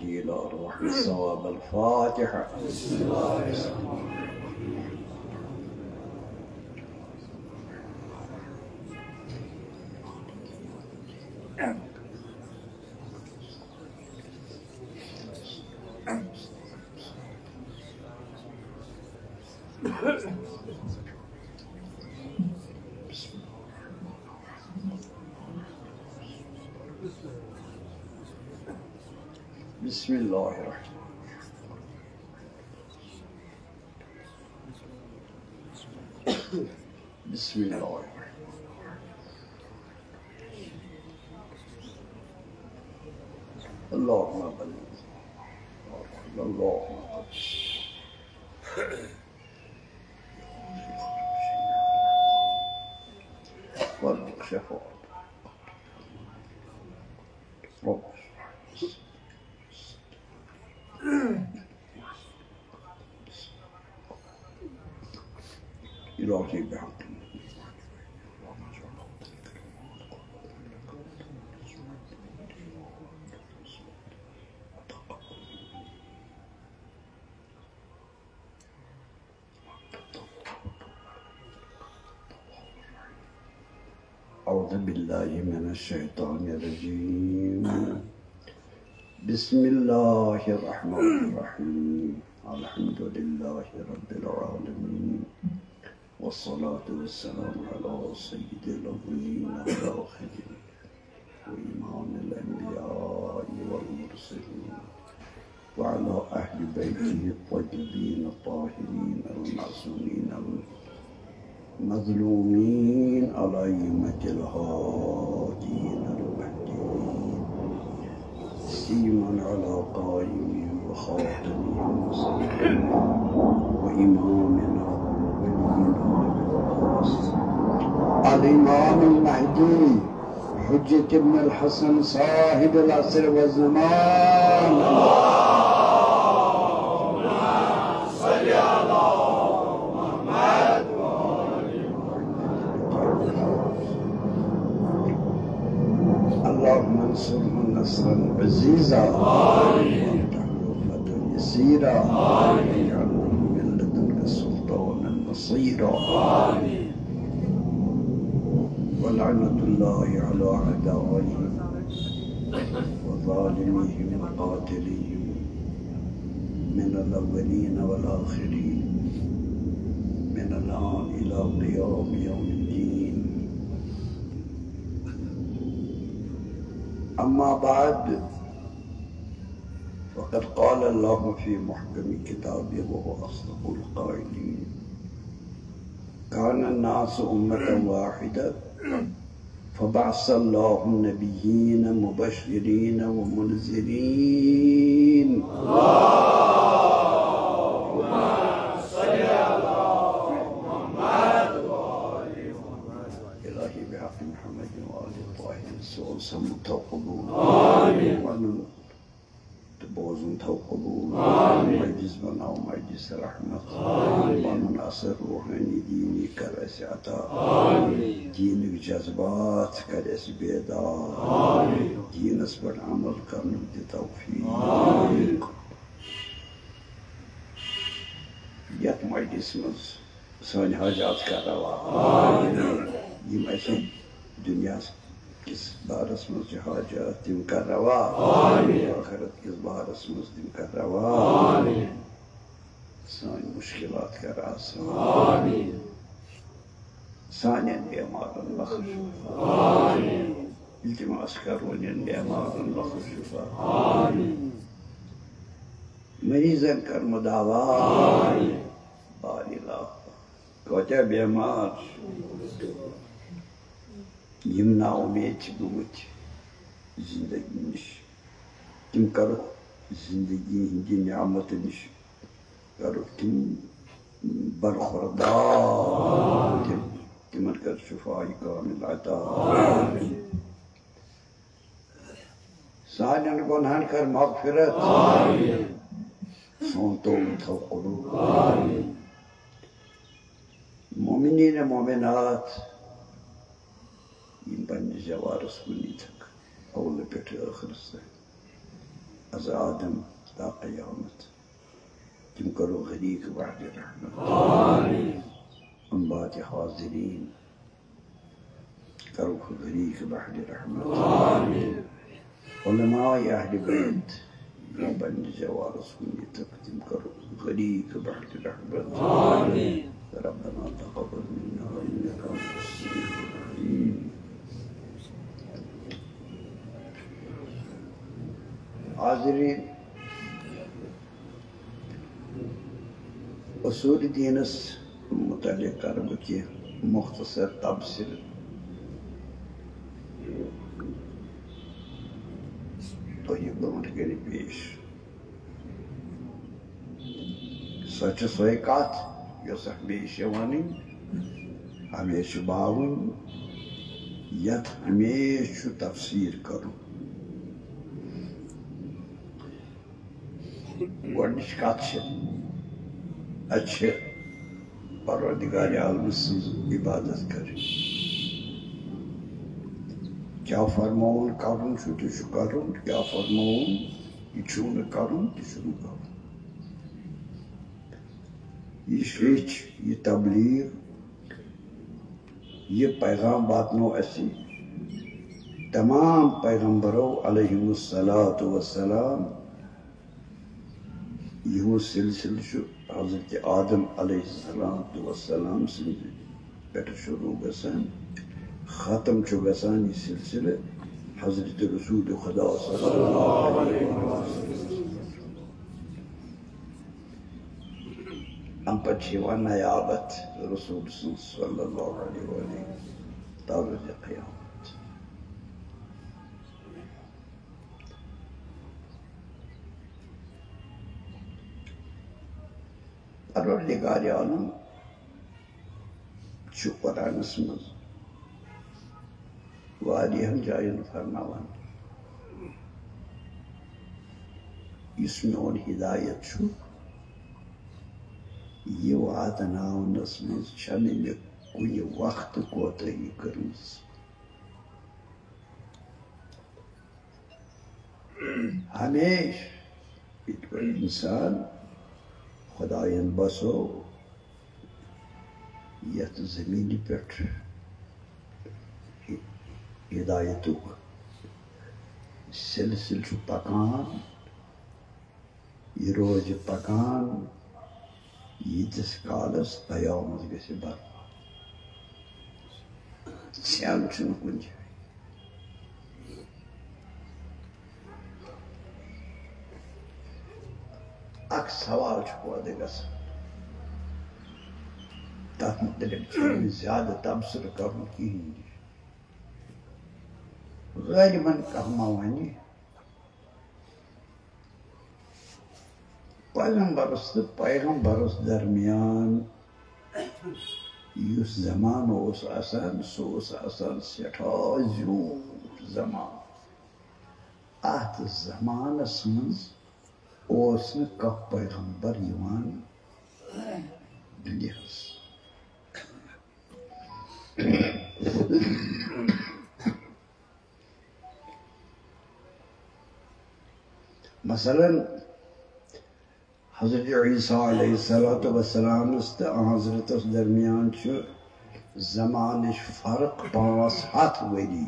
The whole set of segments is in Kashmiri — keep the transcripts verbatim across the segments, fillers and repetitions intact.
إلى أرواح الصواب. الفاتحة. بسم الله الرحمن الرحيم. بسم الله الرحمن الرحيم. اللهم بلغ. اللهم قدس. وارزق شفاعته. رب. إلهي بحق. أعوذ بالله من الشيطان الرجيم. بسم الله الرحمن الرحيم. الحمد لله رب العالمين. والصلاة والسلام على سيد الأولين والآخرين. وإمام الأنبياء والمرسلين وعلى أهل بيته الطيبين الطاهرين المعصومين المظلومين الأئمة الهادين المهديين سيما على قائمهم وخاتمهم وسيدنا وإمامنا وولينا أبي العباس الإمام المهدي حجة ابن الحسن صاحب العصر والزمان. اللهم انصره نصرا عزيزا. آمين. وافتح له فتحا يسيرا. آمين. واجعل له من لدنك سلطانا نصيرا. آمين. ولعنة الله على أعدائهم وظالميهم وقاتليهم من الأولين والآخرين، من الآن إلى قيام يوم الدين. أما بعد، فقد قال الله في محكم كتابه وهو أصدق القائلين: كان الناس أمة واحدة فبعث الله النبيين مبشرين ومنذرين. اللهم صل على محمد وآل محمد. إلهي بحق محمد وآل الطاهرين سوء سمت وقبول. آمين. تہٕ بوزُن تھاو قبوٗل۔ آمین۔ مجلس بناو مجلس رحمت۔ آمین۔ پنُن اثر روحٲنی دیٖنی کر اَسہِ عطا۔ آمین۔ دیٖنٕکۍ جذبات کر اَسہِ بیدار۔ آمین۔ دیٖنس پٮ۪ٹھ عمل کرنُک دِ توفیٖق۔ آمین۔ یتھ مجلس منٛز سٲنۍ حاجات کر روا۔ آمین۔ یِم اَسہِ دُنیاہَس کِس بارس منٛز چھِ حاجات، تِم کر روا۔ آمین۔ ٲخرت کِس بارس منٛز تِم کر روا۔ آمین۔ سٲنۍ مُشکِلات کر آسان۔ آمین۔ سانٮ۪ن بٮ۪مارن بخش شفا۔ آمین۔ التماس کرو نٮ۪ن بٮ۪مارن بخش شفا۔ آمین۔ مریضن کر مداوا۔ آمین۔ بار الہ۔ کۭتیٛاہ بٮ۪مار چھِ، یِم نا اُمید چھِ گٔمٕتۍ زِندگی نِش، تِم کَرُکھ زِندگی ہِنٛدِ نعمتہٕ نِش، کَرُکھ تِم برخوردار، تِم، تِمَن کَر شفاعی کامل عطا۔ سانٮ۪ن گۄنہَن کر مغفرت۔ آمین۔ سون توبہٕ تھاو قبول۔ آمین۔ مومنین مومنات، یِم پننِس جوارس کُن ییٖتھکھ، اولہٕ پٮ۪ٹھٕ ٲخرس تام۔ از آدم تا قیامت، تِم کرو غریق بحر رحمت۔ آمین۔ اموات حاضرین کرو غریق بحر رحمت۔ آمین۔ علماء اہل بیت، یِم پننِس جوارس کُن یِتھکھ، تِم کرو غریق بحر رحمت۔ آمین۔ ربنا تقبل منا انك انت السميع العليم۔ حاضرین، اصول دینس متعلق کرٕ بہٕ کینٛہہ مختصر تبصرٕ۔ تۄہہِ برونٛٹھ کنہِ پیش۔ سۄ چھِ سۄے کتھ، یۄس ہمیشہِ چھِ ونٕنۍ، ہمیشہِ چھِ باوٕنۍ، یتھ ہمیشہِ چھُ تفسیر کرُن۔ گۄڈٕنِچ کتھ چھِ، اَسہِ چھِ پروردگار عالم سٕنٛز عبادت کرٕنۍ۔ کیٛاہ فرماوُن کرُن چھُ، تہِ چھُ کرُن، کیٛاہ فرماوُن یہِ چھُو نہٕ کرُن، تہِ چھُ نہٕ کرُن۔ یہِ ہیٚچھ، یہِ تبلیغ، یہِ پیغام واتنو اَسہِ تمام پیغمبرو علیہم الصلوۃ والسلام۔ یِہُنٛد سلسلہٕ چھُ حضرت آدم علیہ الصلوۃ والسلام سٕنٛدِ پٮ۪ٹھٕ شروع گژھان، ختم چھُ گژھان یہِ سلسلہٕ حضرت رسول خدا صلی اللہ علیہ وسلم۔ اَمہِ پتہٕ چھِ یِوان نیابت رسول سٕنٛز صلی اللہ علیہ وسلم، تا روزِ قیامت۔ پروردگار عالم چھُ قرآنس منٛز واریاہن جاین فرماوان، یُس میون ہدایت چھُ، یہِ واتناونس منٛز چھنہٕ مےٚ کُنہِ وقتہٕ کوتاہی کٔرمٕژ۔ ہمیشہِ یِتھ پٲٹھۍ اِنسان خۄدایَن بسو یَتھ زٔمیٖنہِ پٮ۪ٹھ ہدایتُک سلسلہٕ چھُ پکان، یہِ روزِ پکان، ییٖتِس کالس قیامت گژھِ برپا۔ ژھٮ۪ن چھُنہٕ کُنہِ جایہِ۔ اکھ سوال چھُ پٲدٕ گژھان، تتھ مُتعلق چھُنہٕ مےٚ زیادٕ تبصرٕ کرُن کِہیٖنۍ۔ غٲلباً کانٛہہ ما وَنہِ، پیغمبرس تہٕ پیغمبرس درمیان یُس زمانہٕ اوس آسان، سُہ اوس آسان سٮ۪ٹھاہ زیوٗٹھ زمانہٕ۔ اَتھ زمانس منٛز اوس نہٕ کانٛہہ پیغمبر یِوان دُنیاہس۔ مثلاً، حضرت عیسیٰ علیہ الصلوۃ والسلامس تہٕ حضرتس درمیان چھُ زمانٕچ فرق پانٛژھ ہتھ ؤری۔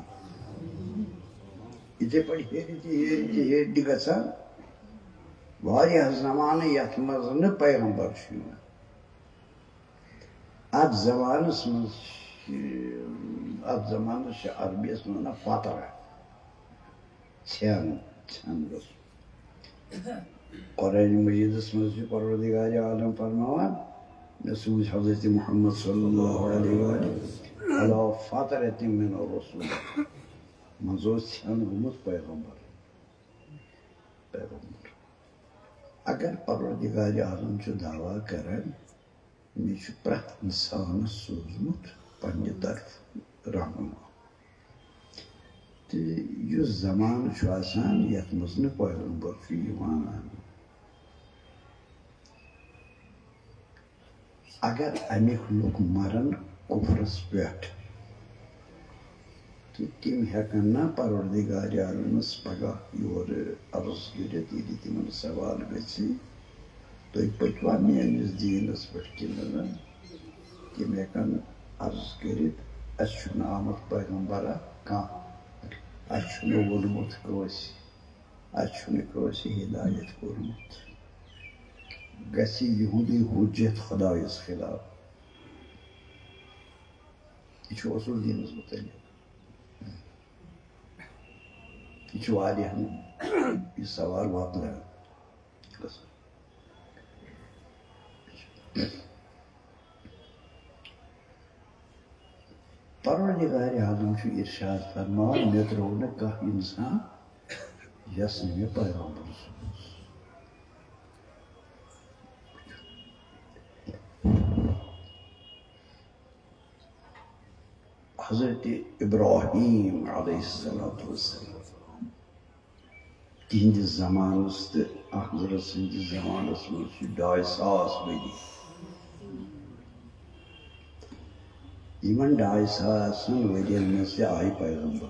یِتھے پٲٹھۍ ہیٚرِ تہِ، ہیٚرِ تہِ، ہیٚرِ تہِ گژھان واریاہ زمانہٕ، یتھ منٛز نہٕ پیغمبر چھُ یِوان۔ اتھ زمانس منٛز چھِ، اتھ زمانس چھِ عربی یس ونان فترہ، ژھٮ۪ن، ژھٮ۪ن گژھُن۔ قرآن مجیدس منٛز چھُ پروردگار عالم فرماوان، مےٚ سوٗز حضرت محمد صلی اللہ علیہ وآلہ علی فترة من الرسل۔ منٛز اوس ژھٮ۪ن گوٚمُت پیغمبر، پیغمبر۔ اگر پروردگار عالم چھُ دعویٰ کران، مےٚ چھُ پرٛٮ۪تھ اِنسانَس سوٗزمُت پنٛنہِ طرفہٕ رہنما۔ تہٕ یُس زمانہٕ چھُ آسان، یَتھ منٛز نہٕ پیغمبر چھُ یِوان، اگر اَمِکۍ لُکھ مَرَن کُفرَس پٮ۪ٹھ، تہٕ تِم ہٮ۪کَن نا پروردگار عالمس پگاہ یورٕ عرض کٔرِتھ، ییٚلہِ تِمن سوال گژھِ، "تُہۍ پٔکوا میٲنِس دیٖنس پٮ۪ٹھ کِنہٕ نہ؟" تِم ہٮ۪کَن عرض کٔرِتھ، "اَسہِ چھُنہٕ آمُت پیغمبرا کانٛہہ، اَسہِ چھُنہٕ ووٚنمُت کٲنٛسہِ، اَسہِ چھُنہٕ کٲنٛسہِ ہدایت کوٚرمُت۔" گژھِ یِہُنٛدُے حجت خدایس خلاف۔ یہِ چھُ اصوٗل دیٖنَس مُتعلِق۔ یہِ چھُ واریاہَن یہِ سوال وۄتلان۔ پروردگار عالم چھُ ارشاد فرماوان، "مےٚ ترٛوو نہٕ کانٛہہ اِنسان یَس نہٕ مےٚ پیغمبر سوٗز۔" حضرت ابراہیم علیہ الصلوۃ والسلام، تِہنٛدِس زمانس تہٕ حضرت سٕنٛدِس زمانس منٛز چھِ ڈاے ساس ؤری۔ یِمن ڈاے ساسن ؤرین منٛز تہِ آیہِ پیغمبر۔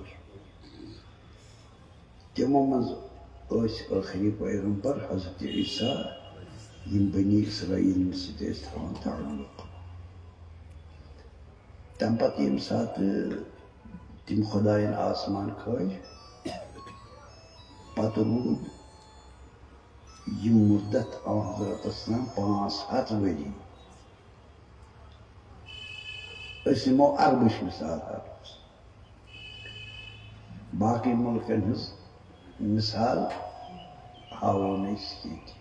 تِمو منٛز ٲسۍ ٲخری پیغمبر حضرت عیسیٰ، یِم بنی اسرائیلن سۭتۍ ٲسۍ تھاوان تعلق۔ تَمہِ پتہٕ ییٚمہِ ساتہٕ تِم خۄدایَن آسمان کھٲج، پتہٕ روٗد یہِ مُدت آن حضرتس تام پانٛژھ ہَتھ ؤری۔ أسۍ نِمو عربٕچ مثال حضرتس۔ باقٕے مُلکن ہٕنٛز مثال ہاوو نہٕ أسۍ ییٚتہِ۔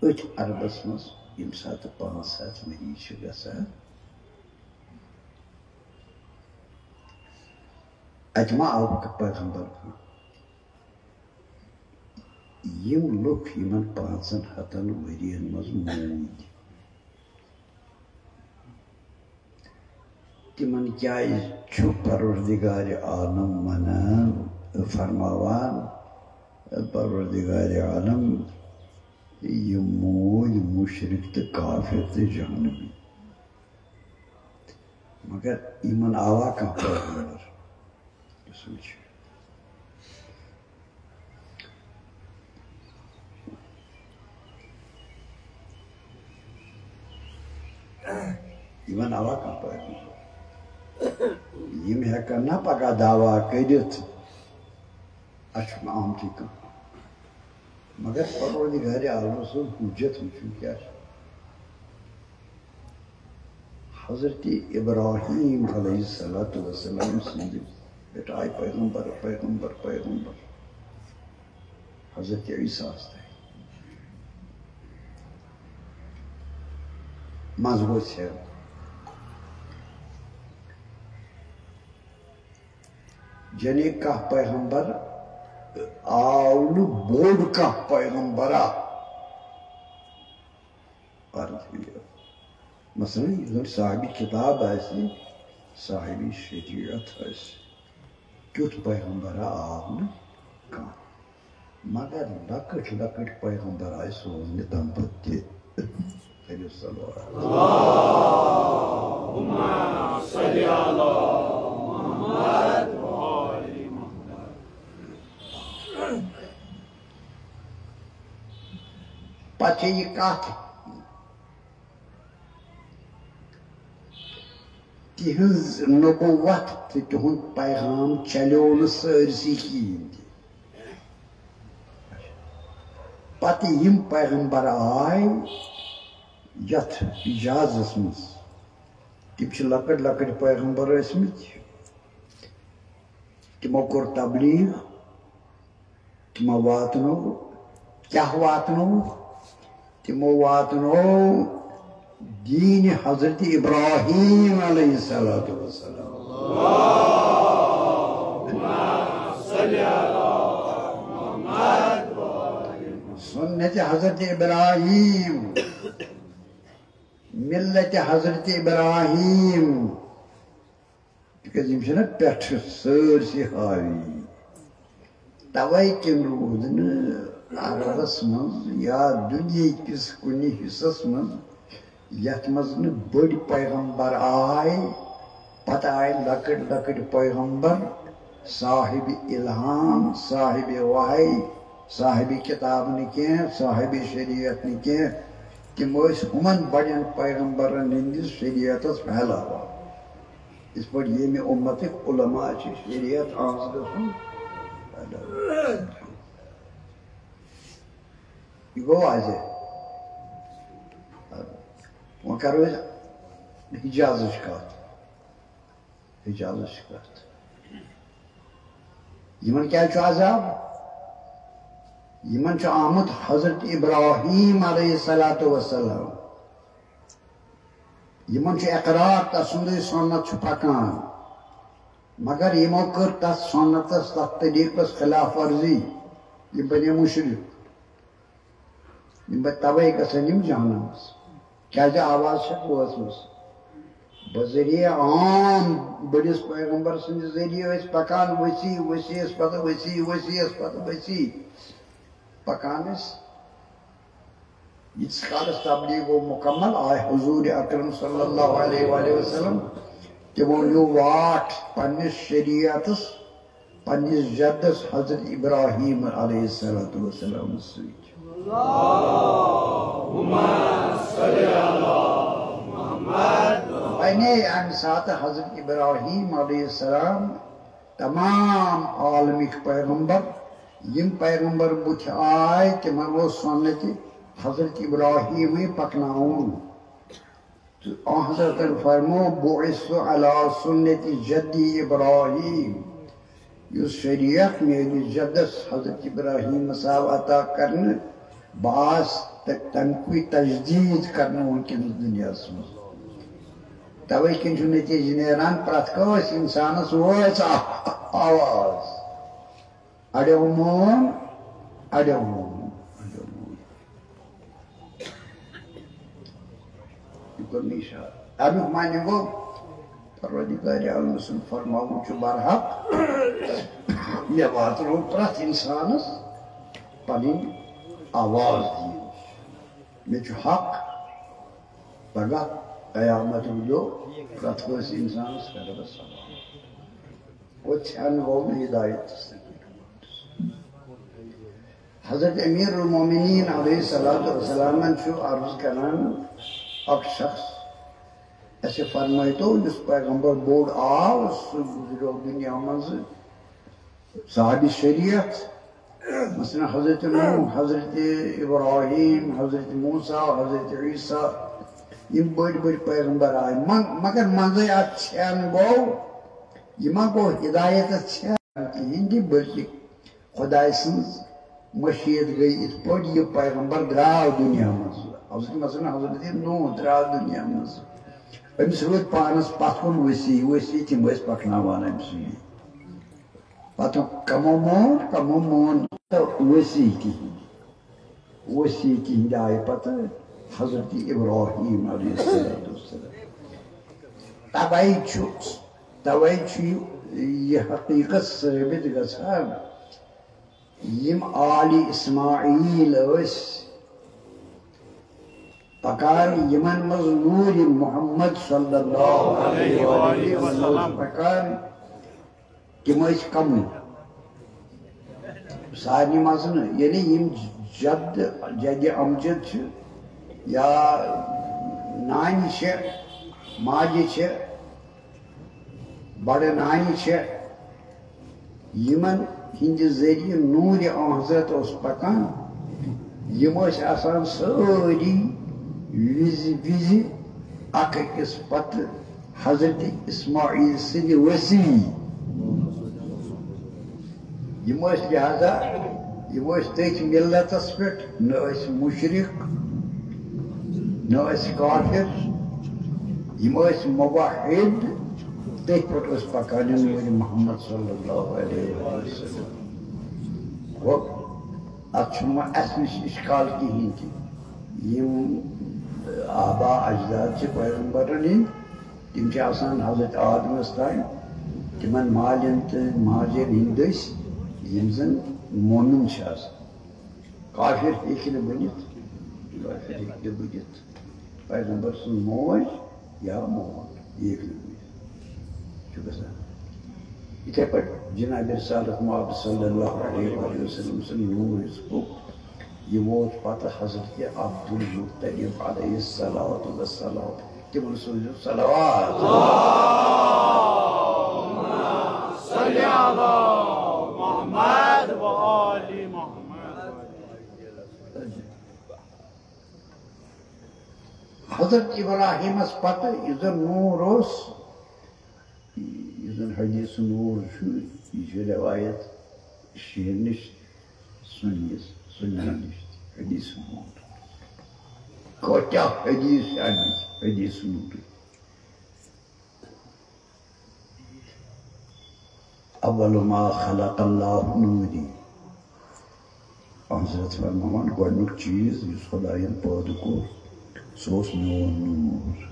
أتھۍ عربس منٛز ییٚمہِ ساتہٕ پانٛژھ ہَتھ ؤری چھِ گژھان، اَتہِ ما آو پیغمبر کانٛہہ؟ یِم لُکھ یِمن پانٛژن ہَتن ؤرین منٛز موٗدۍ، تِمن کیازِ چھُ پروردگار عالم ونان، فرماوان، پروردگار عالم، یِم موٗدۍ مُشرِک تہٕ کافر تہٕ جہنمی؟ مگر یِمن آوا کانٛہہ پیغمبر؟ یُس وٕچھِ۔ یِمن آوا کانٛہہ پیغمبر؟ یِم ہٮ۪کن نا پگاہ دعویٰ کٔرِتھ، "اَسہِ چھُنہٕ آمتُے کانٛہہ۔" مگر پروردگار عالم سُنٛد حجت وٕچھُن کیٛاہ چھُ۔ حضرت ابراہیم علیہ الصلوۃ والسلام سٕنٛدِ پٮ۪ٹھ آیہِ پیغمبر، پیغمبر، پیغمبر۔ حضرت عیسیٰ ہس تہِ منٛز گوٚو ژھٮ۪ن۔ یعنی کانٛہہ پیغمبر آو نہٕ بوٚڑ کانٛہہ پیغمبرا۔ عرض یہِ۔ مثلاً، یُس زَن صاحبِ کِتاب آسہِ، صاحبِ شریعت آسہِ، تیُتھ پیغمبرا آو نہٕ کانٛہہ۔ مگر لۄکٕٹۍ لۄکٕٹۍ پیغمبر آیہِ سوزنہٕ تَمہِ پتہٕ تہِ۔ کٔرِو صلوات۔ پتہٕ چھےٚ یہِ کتھ، تِہنٛز نبوت تہٕ تِہُنٛد پیغام چلیو نہٕ سٲرسٕے کِہیٖنۍ تہِ۔ پتہٕ یِم پیغمبر آے یتھ اعجازس منٛز، تِم چھِ لۄکٕٹۍ لۄکٕٹۍ پیغمبر ٲسمٕتۍ۔ تِمو کوٚر تبلیغ، تِمو واتنوو، کیٛاہ واتنوو؟ تِمو واتنوو دین حضرت ابراہیم علیہ الصلوۃ والسلام۔ سنت حضرت ابراہیم، ملت حضرت ابراہیم۔ تِکیٛازِ یِم چھِنہ پٮ۪ٹھٕ سٲرسٕے حاوی۔ توے کِنۍ روٗد نہٕ عربس منٛز یا دُنیاہکِس کُنہِ حصس منٛز، یتھ منٛز نہٕ بٔڑۍ پیغمبر آے، پتہٕ آے لۄکٕٹۍ لۄکٕٹۍ پیغمبر، صاحب الہام، صاحب وحی، صاحب کتاب نہٕ کینٛہہ، صاحب شریعت نہٕ کینٛہہ۔ تِم ٲسۍ ہُمن بڑٮ۪ن پیغمبرن ہٕنٛدِس شریعتس پھیلاوان۔ یِتھ پٲٹھۍ ییٚمہِ اُمتٕکۍ علماء چھِ شریعت آز گژھُن پھیلاوان۔ یہِ گوٚو واضح۔ وۄنۍ کرو أسۍ حجازٕچ کتھ۔ حجازٕچ کتھ۔ یِمن کیٛازِ چھُ عذاب؟ یِمن چھُ آمُت حضرت ابراہیم علیہ الصلوۃ والسلام۔ یِمن چھُ اقرار، تسُنٛدُے سنت چھُ پکان، مگر یِمو کٔر تتھ سنتس، تتھ طریقس خلاف ورزی۔ یِم بنے مشرک۔ یِم بنے، توے گژھن یِم جہنمس۔ کیازِ آواز چھکھ وٲژمٕژ؟ بذریعہ عام بٔڑِس پیغمبر سٕنٛدِ ذٔریعہٕ ٲسۍ پکان، ؤسی، ؤسیس پتہٕ ؤسی، ؤسیس پتہٕ ؤسی پکان ٲسۍ۔ ییٖتِس کالس تبلیغ گوٚو مکمل، آے حضور اکرم صلی اللہ علیہ وآلہ وسلم، تِمو نیوٗ واٹھ پننِس شریعتس، پننِس جدس حضرت ابراہیم علیہ الصلوۃ والسلام سۭتۍ۔ بنے امہِ ساتہٕ حضرت ابراہیم علیہ السلام تمام عالمٕکۍ پیغمبر، یِم پیغمبر بُتھِ آے، تِمن اوس سنت حضرت ابراہیمٕے پکناوُن۔ تہٕ حضرتن فرمو، "بعثت علی سنت جدی ابراہیم"، یُس شریعت میٲنِس جدس حضرت ابراہیمس آو عطا کرنہٕ، بہٕ آس تہٕ تمہِ کُے تجدید کرنہٕ وٕنکیٚنس دُنیاہس منٛز۔ توے کِنۍ چھُ نتیجہٕ نیران، پرٛٮ۪تھ کٲنٛسہِ انسانس وٲژ اکھ آواز۔ اڑیو مون، اڑیو مون، اڑیو مون۔ یہِ کوٚر مےٚ اِشارٕ۔ اَمیُک معنی گوٚو، پروردگار عالم سُنٛد فرماوُن چھُ برحق۔ مےٚ واتنوو پرٛٮ۪تھ اِنسانَس پنٕنۍ آواز دِنۍ۔ مےٚ چھُ حق، پگاہ قیامتُک دۄہ پرٛٮ۪تھ کٲنٛسہِ اِنسانَس کرٕ بہٕ سوال۔ گوٚو ژھٮ۪ن گوٚو نہٕ ہدایت۔ حضرت امیر المومنین علیہ الصلوۃ والسلامن چھُ عرض کران اکھ شخص، اسہِ فرمٲیتو یُس پیغمبر بوٚڑ آو، سُہ گُزریو دُنیا منٛز صاحب شریعت، مثلاً حضرت نوح، حضرت ابراہیم، حضرت موسیٰ، حضرت عیسیٰ، یِم بٔڑۍ بٔڑۍ پیغمبر آے۔ من-، مگر منٛزَے اَتھ ژھٮ۪ن گوٚو، یہِ ما گوٚو ہدایتس ژھٮ۪ن کِہیٖنۍ تہِ، بلکہِ خۄداے سٕنٛز مشیت گٔے یِتھ پٲٹھۍ یہِ پیغمبر درٛاو دُنیا منٛز۔ حضرت، مثلاً حضرت نوح درٛاو دُنیا منٛز۔ أمِس روٗدۍ پانَس پَتھ کُن وصی، وصی تِم ٲسۍ پَکناوان أمۍ سٕے۔ پتہٕ کمو مون، کمو مون تہٕ وصی تِہِنٛدۍ۔ وصی تِہِنٛدِ آیہِ پتہٕ حضرت ابراہیم علیہ السلام۔ توے چھُ، توے چھُ یہِ حقیقت ثٲبت گژھان، یِم آلِ اسماعیل ٲسۍ پکان، یِمن منٛز نوٗرِ محمد صلی اللہ علیہ وآلہ وسلم اوس پکان، تِم ٲسۍ کمٕے۔ سارنٕے منٛز نہٕ، یعنی یِم جد، جدِ امجد چھِ یا نانہِ چھِ، ماجہِ چھِ، بڑٕ نانہِ چھِ، یِمن ہٕنٛدِ ذٔریعہٕ نوٗرِ حضرت اوس پکان۔ یِم ٲسۍ آسان سٲری وِزِ وِزِ اکھ أکِس پتہٕ حضرت اسماعیل سٕنٛدِ وصی۔ یِم ٲسۍ لہذا، یِم ٲسۍ تٔتھۍ مِلتَس پٮ۪ٹھ، نہ ٲسۍ مُشرِک، نہ ٲسۍ کافر، یِم ٲسۍ موحد، تٔتھۍ پٮ۪ٹھ ٲسۍ پکان یِم نوٗرِ محمد صلی اللہ علیہ وسلم۔ گوٚو، اَتھ چھُنہٕ وۄنۍ اَسہِ نِش اِشکال کِہیٖنۍ تہِ۔ یِم آبا اجداد چھِ پیغمبرن ہٕنٛدۍ، تِم چھِ آسان حضرت آدمس تام، تِمن مالٮ۪ن تہٕ ماجٮ۪ن ہٕنٛدۍ دٔسۍ، یِم زن مومن چھِ آسان۔ کافر ہیٚکہِ نہٕ بٔنِتھ، کافر ہیٚکہِ نہٕ بٔنِتھ۔ پیغمبر سٕنٛز موج یا مول یہِ ہیٚکہِ نہٕ بٔنِتھ۔ چھُ گژھان۔ یِتھے پٲٹھۍ جناب رسالت مآب صلی اللہ علیہ وآلہ وسلم سُنٛد نوٗر یُس گوٚو، یہِ ووت پتہٕ حضرت عبدالمطلب علیہ الصلوۃ والسلام۔ تِمن سوٗزِو صلوات۔ صلی علی محمد و آل محمد۔ حضرت ابراہیمس پتہٕ یُس زن نوٗر اوس، یُس زن حدیث نوٗر چھُ، یہِ چھِ روایت شیعہ نِش، سُنی، سُنی نِش، حدیث نوٗر۔ کۭتیاہ حدیث چھِ اَمِکۍ، حدیث نوٗرٕکۍ۔ اول ما خلق اللہ نوری۔ حضرت فرماوان، گۄڈٕنیُک چیٖز یُس خۄدایَن پٲدٕ کوٚر، سُہ اوس میون نوٗر۔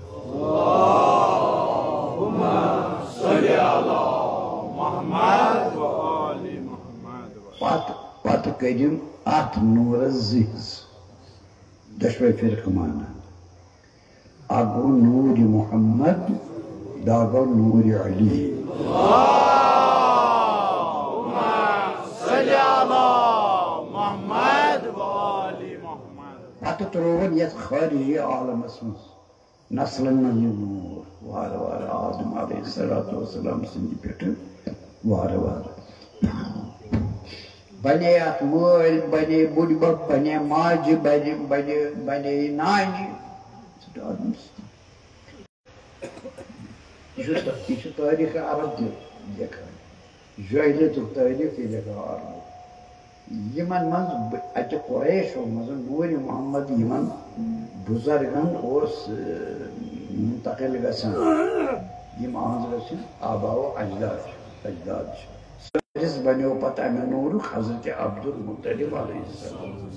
پتہٕ، پتہٕ کٔرِم اَتھ نوٗرَس زٕ حصہٕ، دۄشوَے فرقہٕ مانان۔ اکھ گوٚو نوٗرِ محمد، بیٛاکھ گوٚو نوٗرِ علی۔ پتہٕ ترٛووُن یَتھ خارجی عالمس منٛز، نسلن منٛز یہِ نوٗر۔ وارٕ وارٕ آدم علیہ الصلوۃ والسلام سٕنٛدِ پٮ۪ٹھٕ وارٕ وارٕ۔ بنے اَتھ مٲلۍ، بنے بُڈبب، بنے ماجہِ، بنے، بنے، بنے نانہِ۔ سُہ چھُ آدم۔ یہِ چھُ، یہِ چھُ تٲریٖخ عرب تہِ لیکھان۔ جاہلیتُک تٲریٖخ تہِ لیکھان عربو۔ یِمن منٛز بہٕ، اَتہِ قریشو منٛز نوٗرِ محمد یِمن بُزرگن اوس، اۭں، منتقل گژھان۔ یِم اہنٛز گژھِ آبا و اجداد چھِ، اجداد چھِ۔ سٲرِس بنیو پتہٕ اَمہِ نوٗرُک حضرت عبدالمطلب علیہ السلام۔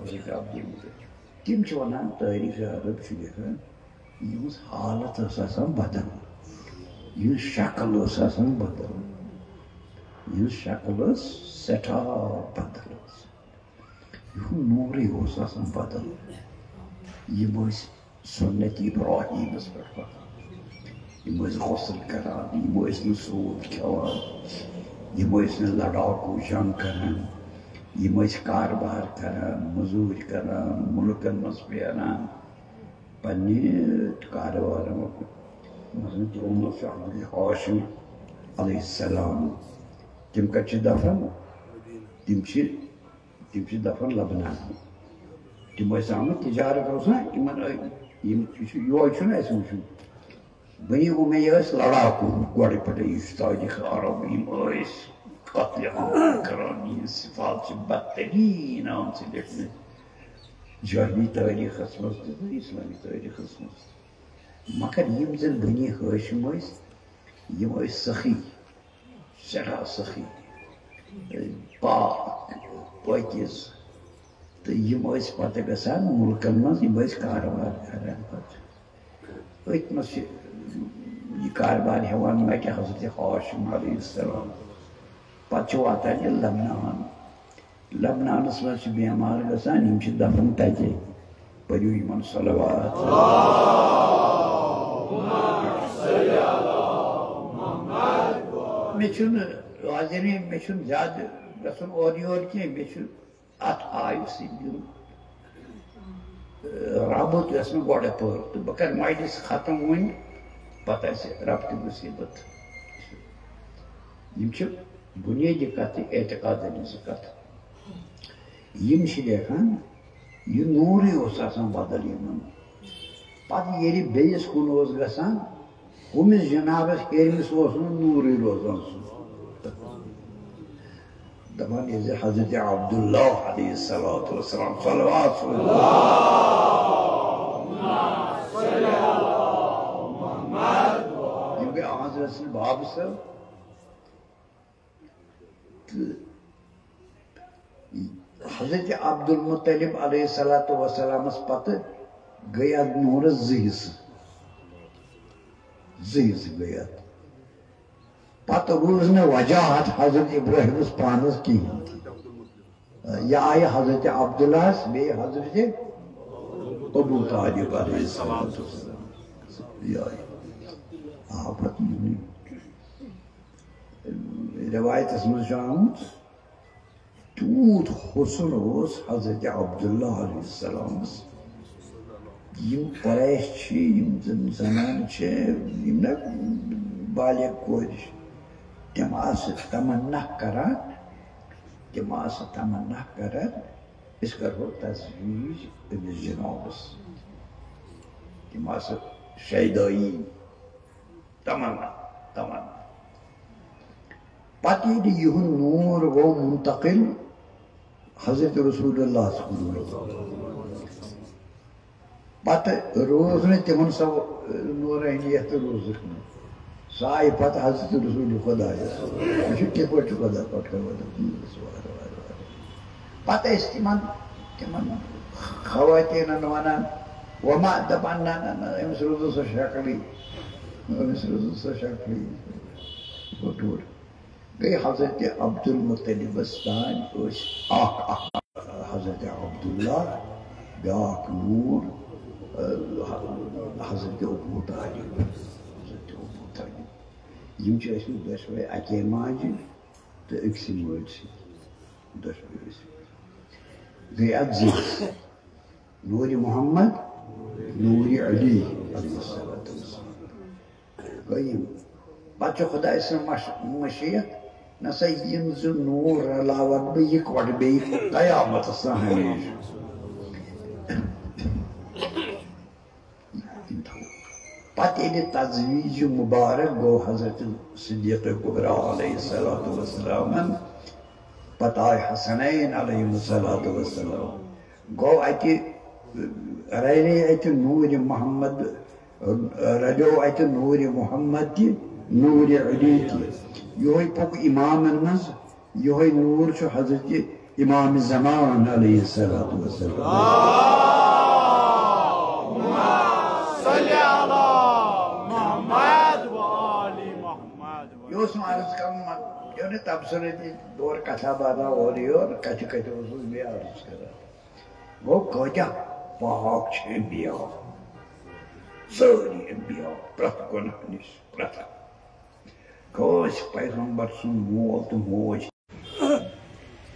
حضرت عبدالمطلب۔ تِم چھِ وَنان، تٲریٖخ عرب چھُ لیکھان، یِہٕنٛز حالت ٲس آسان بدل، یِہٕنٛز شکل ٲس آسان بدل، یِہٕنٛز شکل ٲس سٮ۪ٹھاہ بدل ٲس۔ یِہُنٛد نوٗرٕے اوس آسان بدل۔ یِم ٲسۍ سُنت ابراہیمس پٮ۪ٹھ پکان۔ یِم ٲسۍ غسل کران، یِم ٲسۍ نہٕ سوٗد کھٮ۪وان، یِم ٲسۍ نہٕ لڑاکوٗ جنگ کران، یِم ٲسۍ کاربار کران، مٔزوٗرۍ کران، مُلکن منٛز پھیران، پننہِ کارٕبارن منٛز۔ مثلاً تِمن منٛز چھُ عبداللہ ہاشم علیہ السلام۔ تِم کتہِ چھِ دفن؟ تِم چھِ تِم چھِ دفن لبنان۔ تِم ٲسۍ آمٕتۍ تجارت اوس نا یِمن، یِم، یہِ چھُ، یِہوٚے چھُنہٕ اَسہِ وٕچھُن۔ بنی امیہ ٲسۍ لڑاکوٗ گۄڈٕ پٮ۪ٹھَے، یہِ چھُ تٲریٖخ عرب، یِم ٲسۍ قتل عام کران، یِہِنٛز صفات چھِ بدتریٖن آمژٕ لیکھنہٕ جٲہلی تٲریٖخس منٛز تہِ تہٕ اِسلٲمی تٲریٖخس منٛز تہِ۔ مگر یِم زن بنی ہاشم ٲسۍ، یِم ٲسۍ سخی۔ سٮ۪ٹھاہ سخی، پاک، پٲکیٖزٕ۔ تہٕ یِم ٲسۍ پتہٕ گژھان مُلکن منٛز، یِم ٲسۍ کارٕبار کران پتہٕ۔ أتھۍ منٛز چھِ یہِ کارٕبار ہٮ۪وان مکہِ حضرت ہاشم علیہ السلام۔ پتہٕ چھُ واتان یہِ لبنان۔ لبنانس منٛز چھِ بیمار گژھان، یِم چھِ دفن تَتے۔ پٔرِو یِمن صلوات۔ مےٚ چھُنہٕ، حاضریٖن، مےٚ چھُنہٕ زیادٕ گژھُن اورٕ یور کینٛہہ، مےٚ چھُ اَتھ آیہِ سۭتۍ دیُن ربط یۄس مےٚ گۄڈٕ پٔر، تہٕ بہٕ کرٕ مجلس ختم وۄنۍ، پتہٕ آسہِ ربطِ مصیبت۔ یِم چھِ بُنیٲدی کتھٕ، اعتقادن ہٕنٛز کتھ۔ یِم چھِ لیکھان، یہِ نوٗرٕے اوس آسان بدل یِمن۔ پتہٕ ییٚلہِ بیٚیِس کُن اوس گژھان، ہُمِس جنابس ہیٚرمِس اوس نہٕ نوٗرٕے روزان سُہ۔ دپان ییٚلہِ حضرت عبداللہ علیہ الصلوۃ والسلام صلوات سوزِ۔ یِم گٔے اہنٛز رسول باب صٲب۔ تہٕ حضرت عبدالمطلب علیہ الصلوۃ والسلامس پتہٕ گٔے اتھ نوٗرس زٕ حصہٕ۔ زٕ حصہٕ گٔے اتھ۔ پتہٕ روٗز نہٕ وجاہت حضرت ابراہیمس پانس کِہیٖنۍ تہِ۔ یہِ آیہِ حضرت عبداللہس، بیٚیہِ حضرت ابو طالب علیہ الصلوۃ والسلام۔ یہِ آیہِ۔ آو پتہٕ یِنُے۔ رِوایتس منٛز چھُ آمُت، تیوٗت حُسن اوس حضرت عبداللہ علیہ السلامس۔ یِم قریش چھِ، یِم زن زنانہٕ چھِ، یِم نہ بالغ کورِ چھِ، تِم آسہٕ تمنا کران، تِم آسہٕ تمنا کران، أسۍ کرہو تزویٖج أمِس جنابس۔ تِم آسہٕ شیدٲیی تمنا، تمنا۔ پتہٕ ییٚلہِ یِہُنٛد نوٗر گوٚو منتقل حضرت رسول اللہ صلی اللہ علیہ وسلم، پتہٕ روٗز نہٕ تِمن سۄ نورانیت تہٕ روٗزٕکھ نہٕ۔ سۄ آیہِ پتہٕ حضرت رسول خدایس۔ یہِ چھُ تِتھ پٲٹھۍ چھُ خدا پتہٕ وَنان۔ پتہٕ ٲسۍ تِمن، تِمن خواتیٖنن ونان، وما دپان، نہ، نہ، نہ، أمِس روٗز نہٕ سۄ شکلٕے، أمِس روٗز نہٕ سۄ شکلٕے۔ گوٚو ٹوٹھ۔ گٔے حضرت عبدالمطلبس تام ٲسۍ اکھ اکھ، حضرت عبداللہ، بیٛاکھ نوٗر، حضرت ابو طالب، حضرت ابو طالب۔ یِم چھِ ٲسمٕتۍ دۄشوے اَکے ماجہِ تہٕ أکسٕے مٲلۍ سۭتۍ۔ دۄشوے ٲسۍ۔ گٔے اَتھ زٕ حصہٕ۔ نوٗرِ محمد، نوٗرِ علی علیہ الصلوۃ والسلام۔ گٔے یِم۔ پتہٕ چھُ خۄداے سٕنٛز مش-، مشیت، نہ سا یِم زٕ نوٗر رلاوَکھ بہٕ یِکوَٹہٕ بیٚیہِ قیامتس تام ہمیشہٕ۔ پتہٕ ییٚلہِ تزویٖج مُبارک گوٚو حضرت صدیقہ کبریٰ علیہ الصلوۃ والسلامن، پتہٕ آے حسنین علیہم الصلوۃ والسلام، گوٚو اَتہِ، رَلے اَتہِ نوٗرِ محمد، رَلیو اَتہِ نوٗرِ محمد تہِ، نوٗرِ علی تہِ۔ یِہوٚے پوٚک اِمامن منٛز، یِہوٚے نوٗر چھُ حضرت امام زمان علیہ الصلوۃ والسلام۔ اللهم صل علی محمد و آل محمد۔ یہِ اوس وۄنۍ عرض کرُن، وۄنۍ پیوٚو نہٕ تبصرٕ تہِ، دورٕ کتھا باتھا اورٕ یورٕ، کتھِ کتھِ اوسُس بیٚیہِ عرض کران۔ گوٚو کٲتیٛاہ پاک چھِ انبیاء، سٲری انبیاء، پرٛٮ۪تھ گۄناہ نِش، پرٛٮ۪تھ کٲنٛسہِ۔ پیغمبر سُنٛد مول تہٕ موج،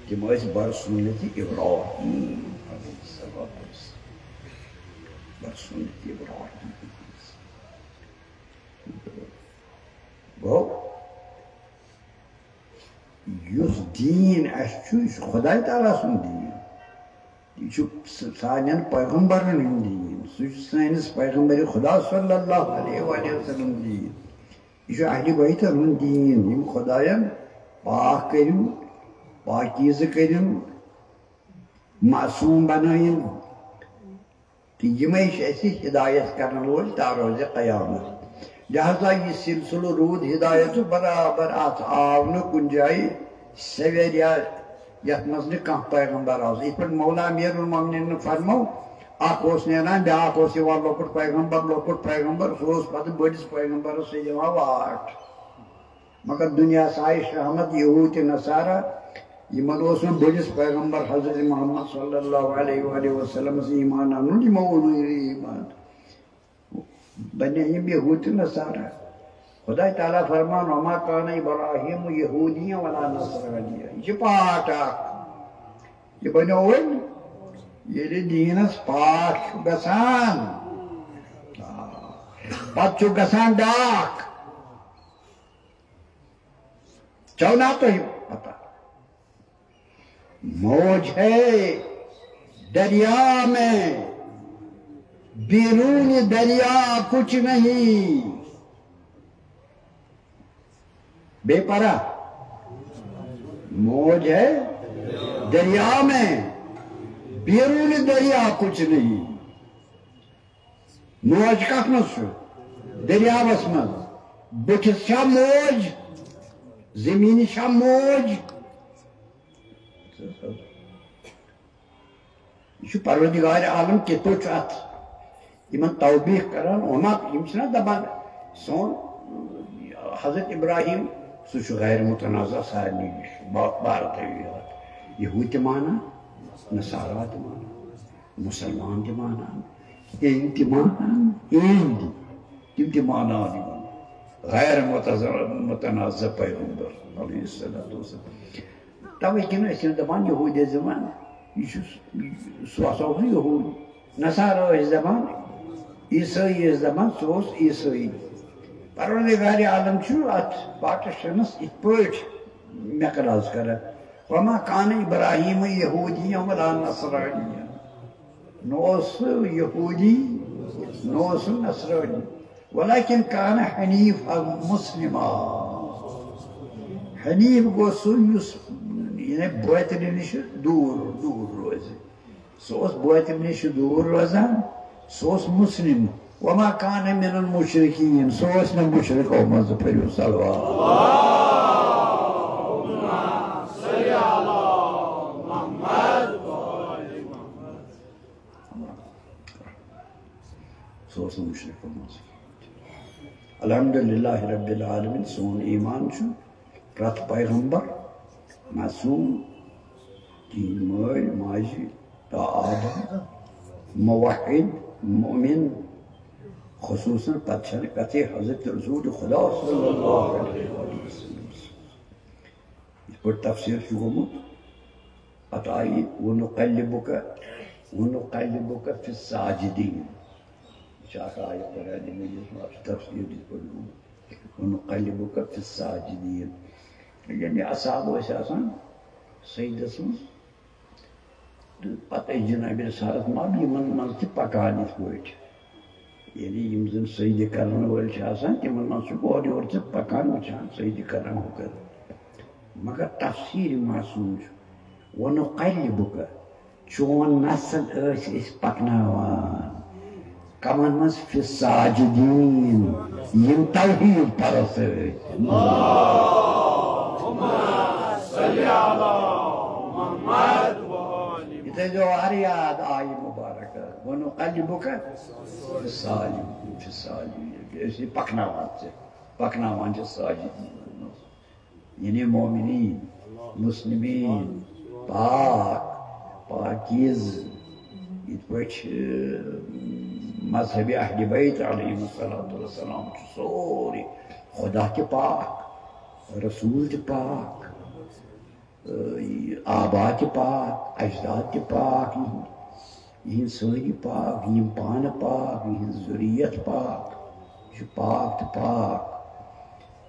تِم ٲسۍ برسنت ابراہیم علیہ الصلوۃ والسلام۔ برسنت ابراہیم۔ گوٚو، یُس دیٖن اَسہِ چھُ، یہِ چھُ خۄداے تعالیٰ سُنٛد دیٖن۔ یہِ چھُ س-، سانٮ۪ن پیغمبرن ہُنٛد دیٖن۔ سُہ چھُ سٲنِس پیغمبر خدا صلی اللہ علیہ وآلہ وسلم دیٖن۔ یہِ چھُ اہلِ بیتن ہُنٛد دیٖن، یِم خۄداین پاک کٔرِو، پاکیٖزٕ کٔرِو، معصوٗم بنٲیِن۔ تہٕ یِمے چھِ اَسہِ ہدایت کرن وٲلۍ تا روزِ قیامت۔ لہذا یہِ سلسلہٕ روٗد ہدایتُک برابر، اَتھ آو نہٕ کُنہِ جایہِ سویریا یَتھ منٛز نہٕ کانٛہہ پیغمبر آو۔ یِتھ پٲٹھۍ مولا امیر المومنیٖنن فرموو، اکھ اوس نیران، بیٛاکھ اوس یِوان لۄکُٹ پیغمبر، لۄکُٹ پیغمبر، سُہ اوس پتہٕ بٔڑِس پیغمبرس سۭتۍ یِوان واٹھ۔ مگر دُنیاہس آیہِ شہمت، یہوٗد تہٕ نصارہ، یِمن اوس نہٕ بٔڑِس پیغمبر حضرت محمد صلی اللہ علیہ وآلہ وسلمس ایمان اَنُن، یِمو اوٚنُے نہٕ ایمان۔ بنے یِم یہوٗد تہٕ نصارہ۔ خداے تعالیٰ فرمان، وما کان ابراہیم یہودیاً ولا نصرانیاً۔ یہِ چھِ پاٹھ اکھ۔ یہِ بنیو وۄنۍ، ییٚلہِ دیٖنس پاٹھ چھُ گژھان، پتہٕ چھُ گژھان ڈاکھ۔ چھو نا تۄہہِ پتہ؟ موج ہے دریا میں، بیرون دریا کچھ نہیں۔ بے پرا، موج ہے دریا میں، بیرون دریا کچھ نہیں۔ موج کتھ منٛز چھُ؟ دٔریاوس منٛز۔ بٕتھِس چھا موج؟ زٔمیٖنہِ چھا موج؟ یہِ چھُ پروردگار عالم کِتھ پٲٹھۍ چھُ اتھ یِمن توبیٖخ کران؟ اوما، یِم چھِنہ دپان سون حضرت ابراہیم، سُہ چھُ غیر متنازع سارنٕے نِش، با-، بھارت یاد۔ یہوٗد تہِ مانان، نصارا تہِ مانان، مُسلمان تہِ مانان، ہیٚنٛدۍ تہِ مانان، ہیٚنٛدۍ، تِم تہِ مانان یِمن۔ غیر متز-، متنازع پیغمبر علیہ الصلوۃ والسلام۔ توے کِنۍ ٲسۍ یِم دَپان، یہوٗدۍ ٲسۍ دَپان، یہِ چھُ س-، سُہ ہسا اوس یہوٗدۍ۔ نصارا ٲسۍ دَپان، عیسٲیی ٲسۍ دَپان، سُہ اوس عیسٲیی۔ پروردگار عالم چھُ اَتھ پاٹس شنس یِتھ پٲٹھۍ مقراض کران، وما کان ابراہیم یہودیا ولا نصرانیا۔ نہ اوس سُہ یہودی، نہ اوس سُہ نصرٲنی، ولکن کان حنیفا مسلما۔ حنیف گوٚو سُہ یُس یعنی باطلہِ نِش دوٗر، دوٗر روزِ۔ سُہ اوس باطلہِ نِش دوٗر روزان، سُہ اوس مسلم۔ وما کان من المشرکین، سُہ اوس نہٕ مشرکو منٛز۔ پٔرِو صلوات۔ سُہ اوس نہٕ مُشرِکو منٛز۔ الحمدللہ رب العالمین، سون ایمان چھُ پرٛٮ۪تھ پیغمبر معصوم، تِہِنٛدۍ مٲلۍ ماجہِ تا آدم، موحد، مؤمن، خصوصاً پتہٕ چھنہٕ کتھٕے حضرت رسول خدا صلی اللہ علیہ وسلم۔ یِتھ پٲٹھۍ تفسیٖر چھُ گوٚمُت، پتہٕ آیہِ، "ونقلبک، ونقلبک فی الساجدین۔" یہِ چھِ اکھ آیت قرآنِ مجیدس منٛز، اَتھ چھُ تفسیٖر یِتھ پٲٹھۍ گوٚمُت، "ونقلبک فی الساجدین۔" یعنی اصحاب ٲسۍ آسان سجدس منٛز، تہٕ پتہٕ ٲسۍ جناب رسالت ماب یِمن منٛز تہِ پکان یِتھ پٲٹھۍ۔ یعنی یِم زن سجدٕ کرن وٲلۍ چھِ آسان، تِمن منٛز چھُ اورٕ یورٕ تہِ پکان، وٕچھان سجدٕ کران، ہُہ کران۔ مگر تفسیٖر معصوم چھُ۔ "ونقلبک"، چون نسل ٲسۍ أسۍ پکناوان۔ کمن منٛز؟ فی الساجدین، یِم توحید پرست ٲسۍ۔ اللہم صل علی محمد و آل محمد۔ یہِ تھٲیزیو ہر یاد آیہِ مبارکہ، "ونقلبک فی الساجدین، فی الساجدین"۔ أسۍ چھِ پکناوان ژےٚ، پکناوان چھِ ساجدین۔ یعنی مومنین، مسلمین، پاک، پاکیز، یِتھ پٲٹھۍ چھِ مذہب اہل بیت علیہم الصلوۃ والسلام چھُ سورُے، خدا تہِ پاک، رسول تہِ پاک، آبا تہِ پاک، اجداد تہِ پاک، یِہِنٛدۍ یِہِنٛدۍ سٲری پاک، یِم پانہٕ پاک، یِہِنٛز ذُریت پاک، یہِ چھُ پاک تہٕ پاک۔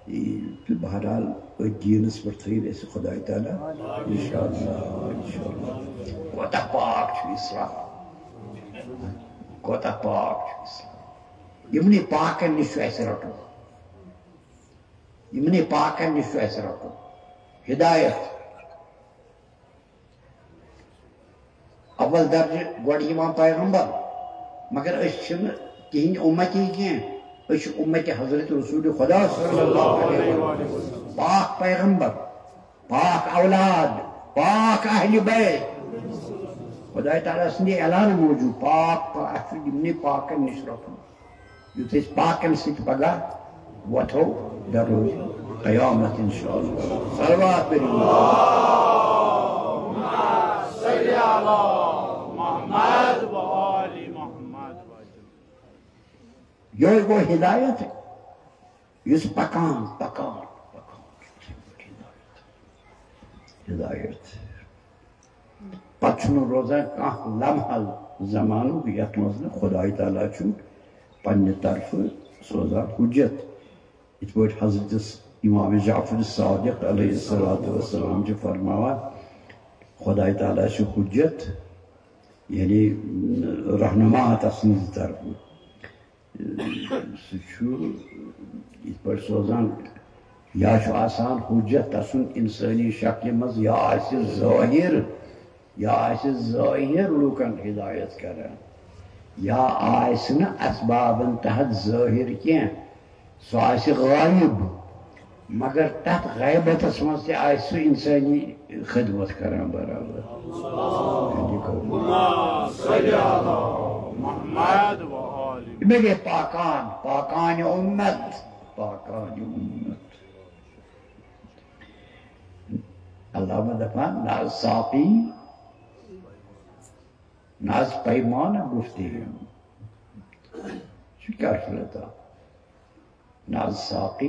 یہِ، تہٕ بہرحال، أتھۍ دیٖنَس پٮ۪ٹھ تھٲیِن اَسہِ خۄداے تعالیٰ، اِنشاءاللہ، اِنشاءاللہ۔ کوتاہ پاک چھُ اِسلام، کوتاہ پاک چھُ اِسلام۔ یِمنٕے پاکَن نِش چھُ اَسہِ رَٹُن، یِمنٕے پاکَن نِش چھُ اَسہِ رَٹُن۔ ہدایت۔ اول درجہ گۄڈٕ یِوان پیغمبر، مگر أسۍ چھِنہٕ تِہِنٛدۍ اُمتی کینٛہہ، أسۍ چھِ اُمتِ حضرت رسول خدا صلی اللہ علیہ وسلم۔ پاک پیغمبر، پاک اولاد، پاک اہل بیت۔ خداے تعالیٰ سٕنٛدِ اعلان موٗجوٗب پاک، پاک چھُ یِمنٕے پاکن نِش رَٹُن۔ یُتھ أسۍ پاکن سۭتۍ پگاہ وۄتھو دروازِ قیامت انشاءاللہ۔ صلوات پٔرِو۔ یہوے گوٚو ہدایت، یُس پکان، پکان، پکان۔ ہدایت۔ پتہٕ چھُنہٕ روزان کانٛہہ لمحہ زمانُک یتھ منٛز نہٕ خداے تعالیٰ چھُ پننہِ طرفہٕ سوزان حجت۔ یِتھ پٲٹھۍ حضرت امام جعفر صادق علیہ الصلوۃ والسلام چھِ فرماوان، خداے تعالیٰ چھُ حجت، یعنی رہنما تسٕنٛزِ طرفہٕ۔ سُہ چھُ یِتھ پٲٹھۍ سوزان، یا چھُ آسان حجت تسُنٛد اِنسٲنی شکلہِ منٛز، یا آسہِ ظٲہِر، یا آسہِ ظٲہِر لوٗکن ہدایت کران، یا آسہِ نہٕ اسبابن تحت ظٲہِر کینٛہہ، سُہ آسہِ غٲیب، مگر تتھ غیبتس منٛز تہِ آسہِ سُہ اِنسٲنی خدمت کران برابر۔ یہِ گٔے پاکان، پاکان اُمت، پاکان اُمت۔ علامہ دپان، نہ حظ ساقی، نہ حظ پیمانہ گفتیم۔ سُہ کیٛاہ چھُ لگان؟ نہ حظ ساقی،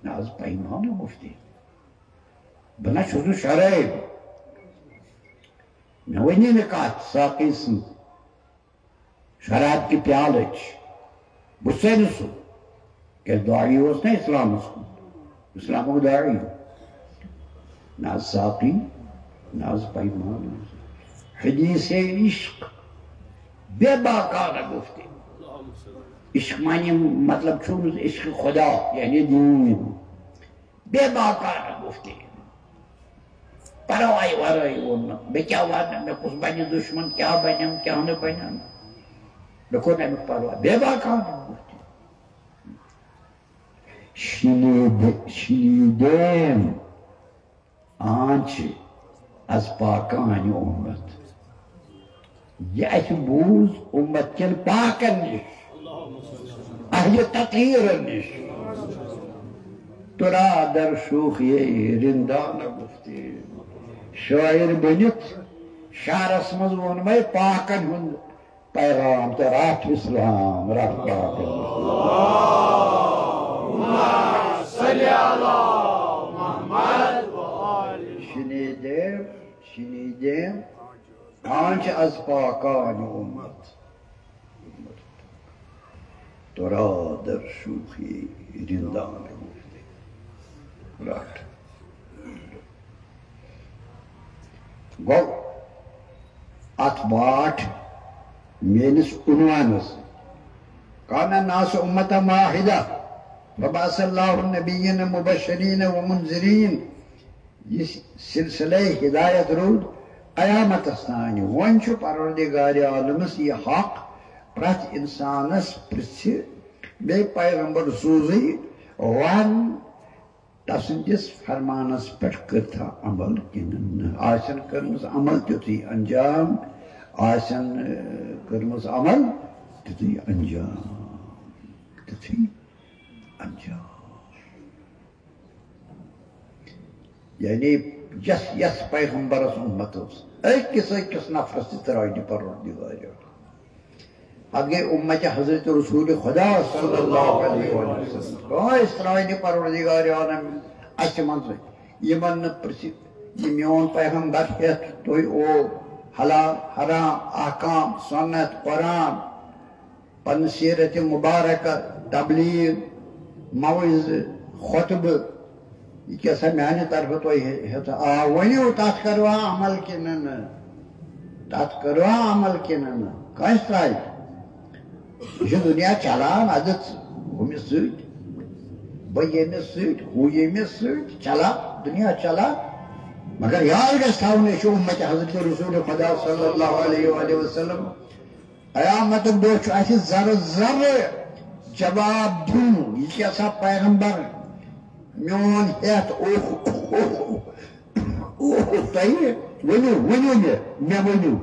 نہ حظ پیمانہٕ مُفتی۔ بہٕ نہ چھُس نہٕ شرٲبۍ۔ مےٚ ؤنی نہٕ کتھ ساقی سٕنٛز، شراب کہِ پیالٕچ۔ بہٕ چھُسے نہٕ سُہ۔ کیٛازِ داعی اوس نہ اسلامس کُن۔ اسلامُک داعی۔ نہ حظ ساقی، نہ حظ پیمانہٕ۔ حدیث عشق بے باکانہ مُفتی۔ عشق معنی مطلب چھُ عشق خدا، یعنی دین۔ بے باکانہ مُفتی۔ پرواے ورٲے ووٚن مےٚ، مےٚ کیٛاہ وَنہٕ، مےٚ کُس بَنہِ دُشمَن، کیٛاہ بَنٮ۪م، کیٛاہ نہٕ بَنٮ۪م۔ مےٚ کوٚر نہٕ اَمیُک پرواے۔ بے باکانہ مُفتی۔ شِنی دِ-، شِنی دیم آنچہِ از پاکانہِ اُمت۔ یہِ اَسہِ بوٗز اُمت کٮ۪ن پاکن نِش، اہلِ تطہیٖرن نِش۔ تُرا در شوخ یے رِندا نہ گُفتی۔ شٲعر بٔنِتھ شعرس منٛز ووٚن مےٚ پاکن ہُنٛد پیغام تہٕ رٹھ اسلام، رٹھ پاکن۔ شِنی دیم، شِنی دیم، آنچہِ از پاکانہِ اُمت۔ تُرا در شوخی رِندا نہ گُفتی۔ رٹھ۔ گوٚو، اتھ واٹھ میٲنِس عنوانس، کان الناس امتا واحدہ، فبعث اللہ النبیین مبشرین و منذرین۔ یہِ سلسلے ہدایت روٗد قیامتس تانۍ۔ وۄنۍ چھُ پروردگار عالمس یہِ حق پرٛٮ۪تھ انسانس پرژھِ، بیٚیہِ پیغمبر سوٗزٕے، ون تسٕنٛدِس فرمانس پٮ۪ٹھ کٔرتھا عمل کِنہٕ نہٕ؟ آسن کٔرمٕژ عمل تیُتھُے انجام، آسن، اے، کٔرمٕژ عمل تیُتھُے انجام، تیُتھُے انجام۔ یعنی یس، یس پیغمبرس اُمت اوس، أکِس أکِس نفرس تہِ ترٛٲے نہٕ پروردگار۔ پتہٕ گٔے اُمتِ حضرت رسول خدا صلی اللہ علیہ وسلم۔ کٲنٛسہِ ترٛٲے نہٕ پروردگار عالم اَسہِ منٛزٕے۔ یِمن نہٕ پرژھِ، یہِ میون پیغمبر ہٮ۪تھ تُہۍ او حلال، حرام، احکام، سنت، قرآن، پنٕنۍ سیرت مبارکہ، تبلیغ، موعظہٕ، خطبہٕ، یہِ کیٛاہ سا میانہِ طرفہٕ تۄہہِ ہے-، ہیٚژ-، آ، ؤنِو، تتھ کروا عمل کِنہٕ نہٕ؟ تتھ کروا عمل کِنہٕ نہٕ؟ کٲنٛسہِ ترٛایہِ؟ یہِ چھُ دُنیا چلان، ادٕ ہُمِس سۭتۍ، بہٕ ییٚمِس سۭتۍ، ہُہ ییٚمِس سۭتۍ، چلان، دُنیا چلان۔ مگر یاد گژھِ تھاوُن، أسۍ چھِ اُمتِ حضرت رسول خدا صلی اللہ علیہ وآلہ وسلم۔ قیامتُک دۄہ چھُ اَسہِ ذرٕ ذرٕ جواب دیُن۔ یہِ کیٛاہ سا پیغمبر میون ہٮ۪تھ، اوہ، اوہ، اوہ، تۄہہِ ؤنِو، ؤنِو مےٚ، مےٚ ؤنِو۔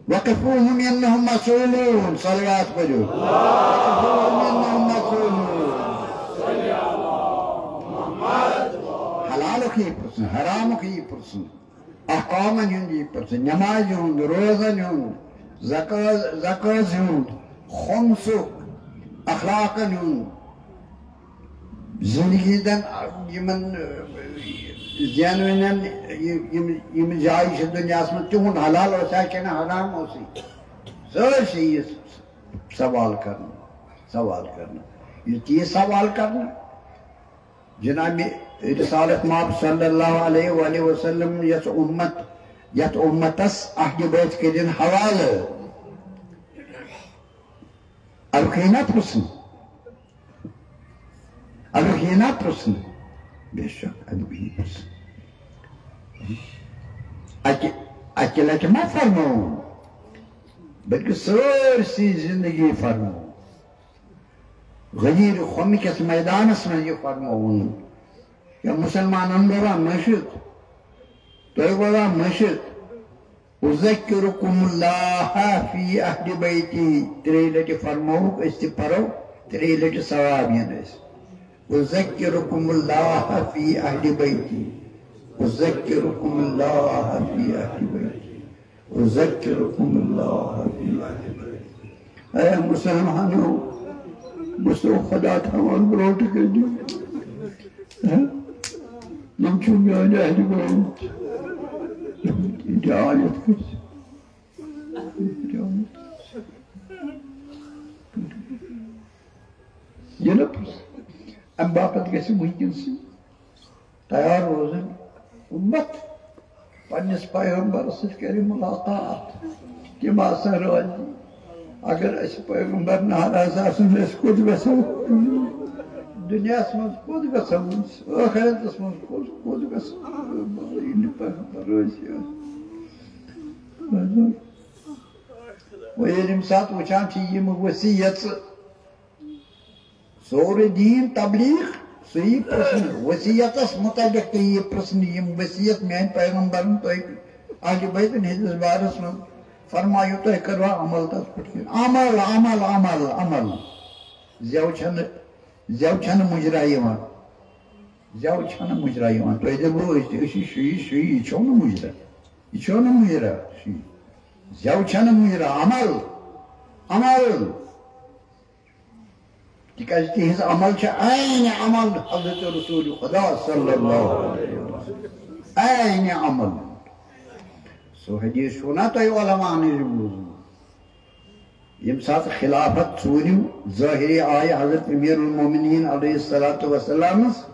وقفوهم انهم مسئولون، صلوات پٔرِو۔ وقفوهم انهم مسئولون۔ حلالُک یی پرٛژھُن، حرامُک یی پرٛژھُن۔ احکامن ہُنٛد یی پرژھنہٕ، نمازِ ہُنٛد، روزن ہُنٛد، زکاز-، زکاژ ہُنٛد، خمسُک، اخلاقن ہُنٛد، زندگی ہٕنٛدٮ۪ن یِمن، زینوٕنٮ۪ن، یہِ-، یِم، یِم جایہِ چھِ دُنیاہس منٛز، تِہُنٛد حلال اوسا کِنہٕ حرام اوسُے؟ سٲرسٕے یہِ سوال کرنہٕ، سوال کرنہٕ۔ یُتھ یہِ سوال کرنہٕ، جناب رسالت مآب صلی اللہ علیہ وآلہ وسلم یس امت، یتھ امتس اہل بیت کٔرِن حوالہٕ۔ اَمیُک یی نا پرٛژھنہٕ؟ اَمیُک یی نا پرٛژھنہٕ؟ بے شک، اَمیُک یی پرٛژھنہٕ۔ اَکہِ، اَکہِ لٹہِ ما فرمووُن، بلکہِ سٲرسٕے زندگی فرمووُن۔ غدیر خۄمہِ کِس میدانس منٛز یہِ فرمووُن، یا مسلمانن گوٚوا مٔشِتھ، تۄہہِ گوٚوا مٔشِتھ، اُذکِرُکُم اللہ فی اہلِ بیتی، ترٛیٚیہِ لٹہِ فرمووُکھ، أسۍ تہِ پرو، ترٛیٚیہِ لٹہِ ثواب یِن اَسہِ۔ اُذکِرُکُم اللہ فی اہلِ بیتی، اُذکِرُکُم اللہ فی اہلِ بیتی۔ اُذکِرُکُم اللہ فی اہلِ بیتی۔ اے مسلمانو، بہٕ چھُسو خۄدا تھاوان برونٛٹھ کَنہِ۔ ہہ؟ یِم چھِ میٛانہِ اہلِ بیت۔ جان یَتھ کٔرِتھ۔ یہِ نہ، اَمہِ باپتھ گژھِ وٕنکیٚنسٕے تیار روزٕنۍ۔ اُمت پننِس پیغمبرس سۭتۍ کرِ ملاقات، تِم آسن رٲضی۔ اگر أسۍ پیغمبر ناراض آسن، أسۍ کوٚت گژھو؟ دُنیاہس منٛز کوٚت گژھو أسۍ؟ ٲخرتس منٛز کوٚت، کوٚت گژھو؟ ییٚلہِ نہٕ پیغمبر رٲضی آسہِ۔ وۄنۍ ییٚلہِ ییٚمہِ ساتہٕ وٕچھان چھِ یِم ؤصیژٕ، سورُے دیٖن تبلیغ، سُہ یی پرٛژھنہٕ۔ وصیتس متعلق تہِ یی پرٛژھنہٕ، یِم وصیت میٛانہِ پیغمبرن تۄہہِ اہلِ بیتن ہٕنٛدِس بارس منٛز فرمایو، تۄہہِ کٔروا عمل تتھ پٮ۪ٹھ کِنہٕ؟ عمل، عمل، عمل، عمل۔ زٮ۪و چھنہٕ، زٮ۪و چھنہٕ مُجرا یِوان۔ زٮ۪و چھنہٕ مُجرا یِوان۔ تۄہہِ دِمو أسۍ تہِ، أسۍ چھِ شُیی، شُیی، یہِ چھو نہٕ مُجرا۔ یہِ چھو نہٕ مُجرا، شُیی۔ زٮ۪و چھنہٕ مُجرا، عمل، عمل۔ تِکیٛازِ تِہنٛز عمل چھِ عین عمل حضرت رسول خدا صلی اللہ علیہ وسلم۔ عین عمل۔ سُہ حدیث چھُو نا تۄہہِ علماء نِش بوٗزمُت؟ ییٚمہِ ساتہٕ خلافت ژوٗرِم ظٲہری آیہِ حضرت امیر المومنین علیہ الصلوۃ والسلامس،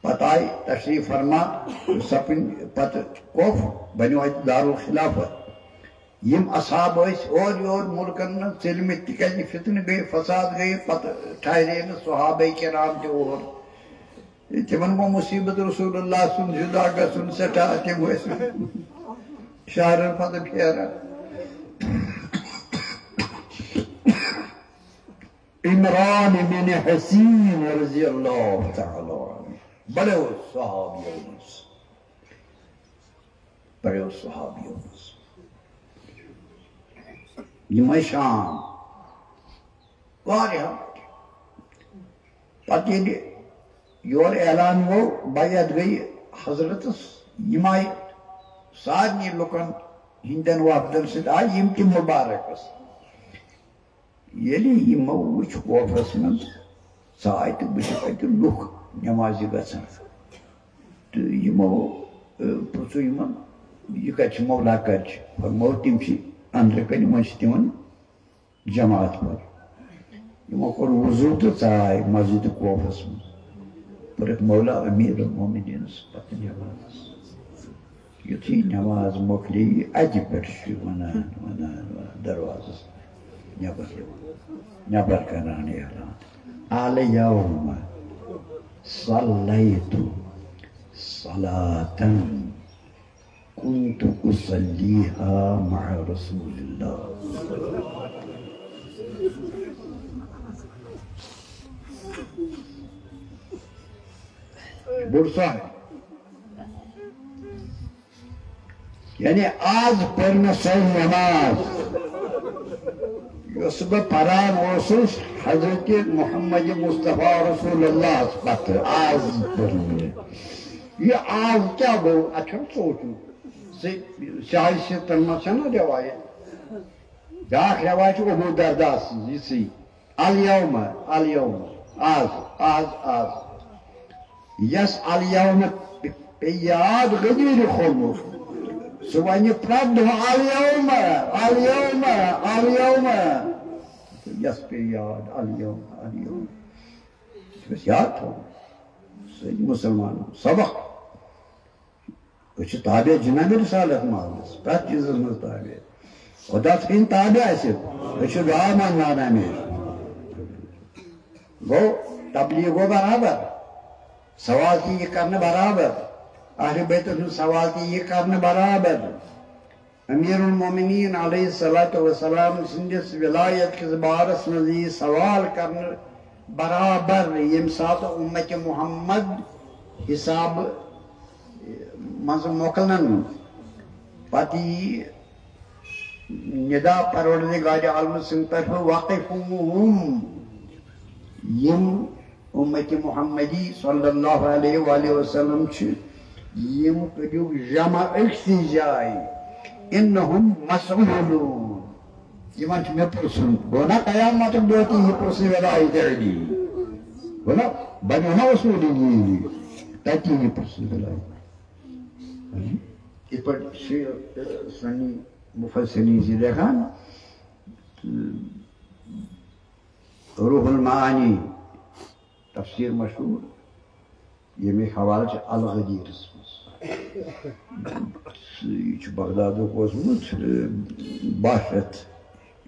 پتہٕ آیہِ تشریف فرما، سپٕنۍ پتہٕ کوف، بنیو اتہِ دارالخلافت۔ یِم اصحاب ٲسۍ اورٕ یور مُلکن منٛز ژٔلمٕتۍ، تِکیٛازِ فتنہٕ گٔے، فساد گٔے، پتہٕ ٹھہرے نہٕ صحابہ کرام تہِ اور۔ تِمن گوٚو مصیبت رسول اللہ سُنٛد جدا گژھُن سٮ۪ٹھاہ، تِم ٲسۍ شہرن پتہٕ پھیران۔ عمران بن حسین رضی اللہ تعالی عنہ، بڑیو صحابیو منٛز، بڑیو صحابیو منٛز۔ یِم ٲسۍ شام واریاہ۔ پتہٕ ییٚلہِ یورٕ اعلان گوٚو، بیعت گٔیہِ حضرتس، یِم آیہِ سارنٕے لُکن ہٕنٛدٮ۪ن وفدن سۭتۍ، آیہِ یِم تہِ مُبارک ٲسۍ۔ ییٚلہِ یِمو وُچھ کوفس منٛز ژاے تہٕ وُچھ اَتہِ لُکھ نٮ۪مازِ گژھان۔ تہٕ یِمو، ٲ، پرٛژھُ یِمن، "یہِ کَتہِ چھُ مولا، کَتہِ چھُ؟" فرموو، "تِم چھِ أنٛدرٕ کَنہِ، وۄنۍ چھِ تِمن جماعت پَرٕنۍ۔" یِمو کوٚر وضوٗ تہٕ ژاے مسجد کوفس منٛز۔ پٔرِکھ مولا امیر المومنینس پتہٕ نٮ۪ماز۔ یُتھُے نٮ۪ماز مۄکلے، اَتہِ پٮ۪ٹھ چھُ وَنان، وَنان، وَنان، دروازَس نٮ۪بر یِوان، نٮ۪بر کران اعلان، "الیوم صلیت صلاة کنت اصلیها مع رسول اللہ۔" بوٚڑ صاحب۔ یعنی آز پٔر مےٚ سۄ نماز، یۄس بہٕ پران اوسُس حضرت محمد مصطفیٰ رسول اللہ پتہٕ۔ آز پٔر مےٚ۔ یہِ آز کیٛاہ گوٚو؟ اَتھ چھُنہٕ سونٛچُن۔ سُہ شاہہِ سیٖرتن منٛز چھَنہ رٮ۪وایت؟ بیٛاکھ رٮ۪وایت چھِ ابو درداء سٕنٛز، یِژھٕے۔ الیوم، الیوم، آز، آز، آز۔ یس الیوم پے یاد غدیر کھوٚمُت، سُہ ونہِ پرٛٮ۪تھ دۄہ، "الیوم، الیوم، الیوم۔" یس پے یاد، الیوم، الیوم۔ سُہ گژھِ یاد تھاوُن۔ سٲری مُسلمانن سبق۔ أسۍ چھِ تابع جناب رسالت محمدس، پرٛٮ۪تھ چیٖزس منٛز تابع۔ خدا تھٲیِن تابع اَسہِ۔ أسۍ چھِ دعا منٛگان ہمیشہِ۔ گوٚو، تبلیغ گوٚو برابر، سوال تہِ یہِ کرنہٕ برابر، اہلِ بیتن ہُنٛد سوال تہِ یہِ کرنہٕ برابر۔ امیر المومنین علیہ الصلوۃ والسلام سٕنٛدِس ولایت کِس بارس منٛز یی سوال کرنہٕ برابر، ییٚمہِ ساتہٕ اُمتِ محمد حساب منٛز مۄکلن، پتہٕ یی ندا پروردگار عالم سٕنٛدِ طرفہٕ، "وقفوہم"، یِم اُمتِ محمدی صلی اللہ علیہ وآلہ وسلم چھِ، یِم کٔرِو جمع أکسٕے جایہِ، "انہم مسئولون"۔ یِمن چھُ مےٚ پرٛژھُن۔ گوٚو نا قیامتُک دۄہ تہِ یہِ پرٛژھنہٕ ولایت علی؟ گوٚو نا؟ بنیو نا اصوٗل دین؟ تَتہِ تہِ یہِ پرٛژھنہٕ ولایت۔ یِتھ پٲٹھۍ چھِ سٲنۍ مُفسریٖن چھِ لیکھان، روح المعانی تفسیر مشہوٗر، ییٚمِکۍ حوالہٕ چھِ الغدیٖرس منٛز۔ یہِ چھُ بغدادُک اوسمُت، باہ شیٚتھ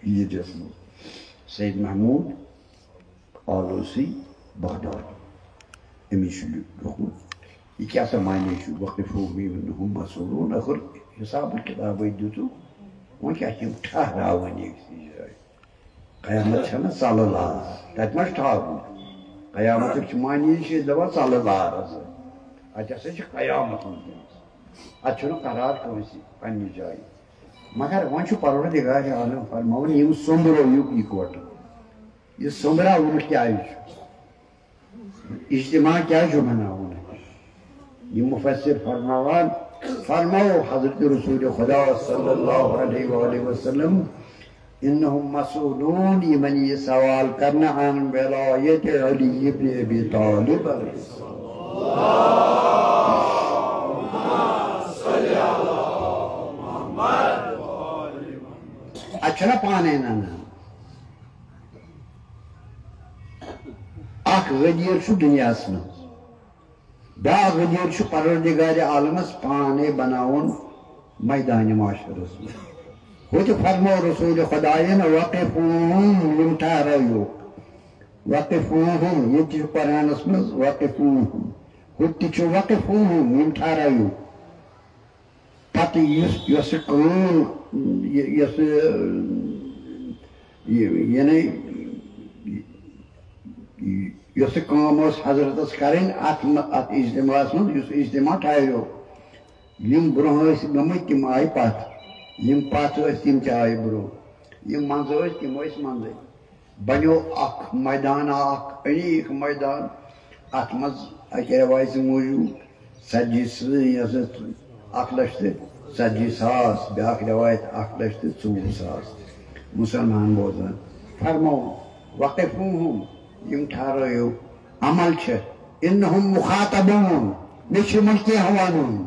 ہِجرس منٛز۔ سید محمود آلوسی، بغداد، أمِس چھُ لیوٗکھمُت۔ یہِ کیٛاہ سا معنی چھُ؟ وقفوهم إنهم مسؤولون۔ ٲخٕر حساب کِتابٕے دِتُکھ، وۄنۍ کیٛاہ چھِ یِم ٹھہراوٕنۍ أکسٕے جایہِ؟ قیامت چھَنہٕ ژَلہٕ لارٕ۔ تَتہِ ما چھُ ٹھہرُن؟ قیامتٕکۍ چھِ معنی چھِ أسۍ دَپان ژَلہٕ لارٕ۔ اَتہِ ہسا چھِ قیامت وٕنکیٚنَس۔ اَتہِ چھُنہٕ قرار کٲنٛسہِ پنٛنہِ جایہِ۔ مگر وۄنۍ چھُ پروردگار عالم فرماوان، یِم سوٚمبرٲیِو یِکوَٹہٕ۔ یہِ سوٚمبراوُن کیٛازِ چھُ؟ اجتماع کیٛازِ چھُ بناوُن؟ یہِ مفسر فرماوان، فرماو حضرت رسول خدا صلی اللہ علیہ وآلہ وسلم، انہم مسئولون، یِمن یہِ سوال کرنہٕ عن ولایت علی ابن ابی طالب علیہ السلام۔ اَتہِ چھُنہ پانے ننان۔ اکھ غدیر چھُ دُنیاہَس منٛز، بیٛاکھ غدیر چھُ پروردگار عالمس پانے بناوُن میدانِ محشرس منٛز۔ ہُتہِ فرموو رسول خدایَن، "وقفوہم"، یِم ٹھہرٲیِو۔ "وقفوہم"، ییٚتہِ چھُ قرآنس منٛز "وقفوہم"، ہُتہِ تہِ چھُ "وقفوہم"، یِم ٹھہرٲیِو۔ پتہٕ یُس، یۄس یہِ کٲم، یہِ، یۄس یہِ، یہِ، یعنی، یۄس یہِ کٲم ٲس حضرتس کرٕنۍ اتھ مہ-، اتھ اجتماعس منٛز، یُس اجتماع ٹھہریو، یِم برونٛہہ ٲسۍ گٔمٕتۍ، تِم آیہِ پتھ، یِم پتھ ٲسۍ، تِم تہِ آیہِ برونٛہہ، یِم منٛزٕ ٲسۍ، تِم ٲسۍ منٛزٕے۔ بنیو اکھ میدان، اکھ انیٖک میدان۔ اتھ منٛز اکہِ روایژِ موٗجوٗب ژتجی سٕے، یۄس اکھ لچھ تہٕ ژتجی ساس، بیٛاکھ روایت اکھ لچھ تہٕ ژوٚوُہ ساس مسلمان بوزان۔ فرموو، "وقفوہم"، یِم ٹھہرٲیِو، عمل چھِ، "انہم مخاطبون"، مےٚ چھُ یِمن کینٛہہ وَنُن۔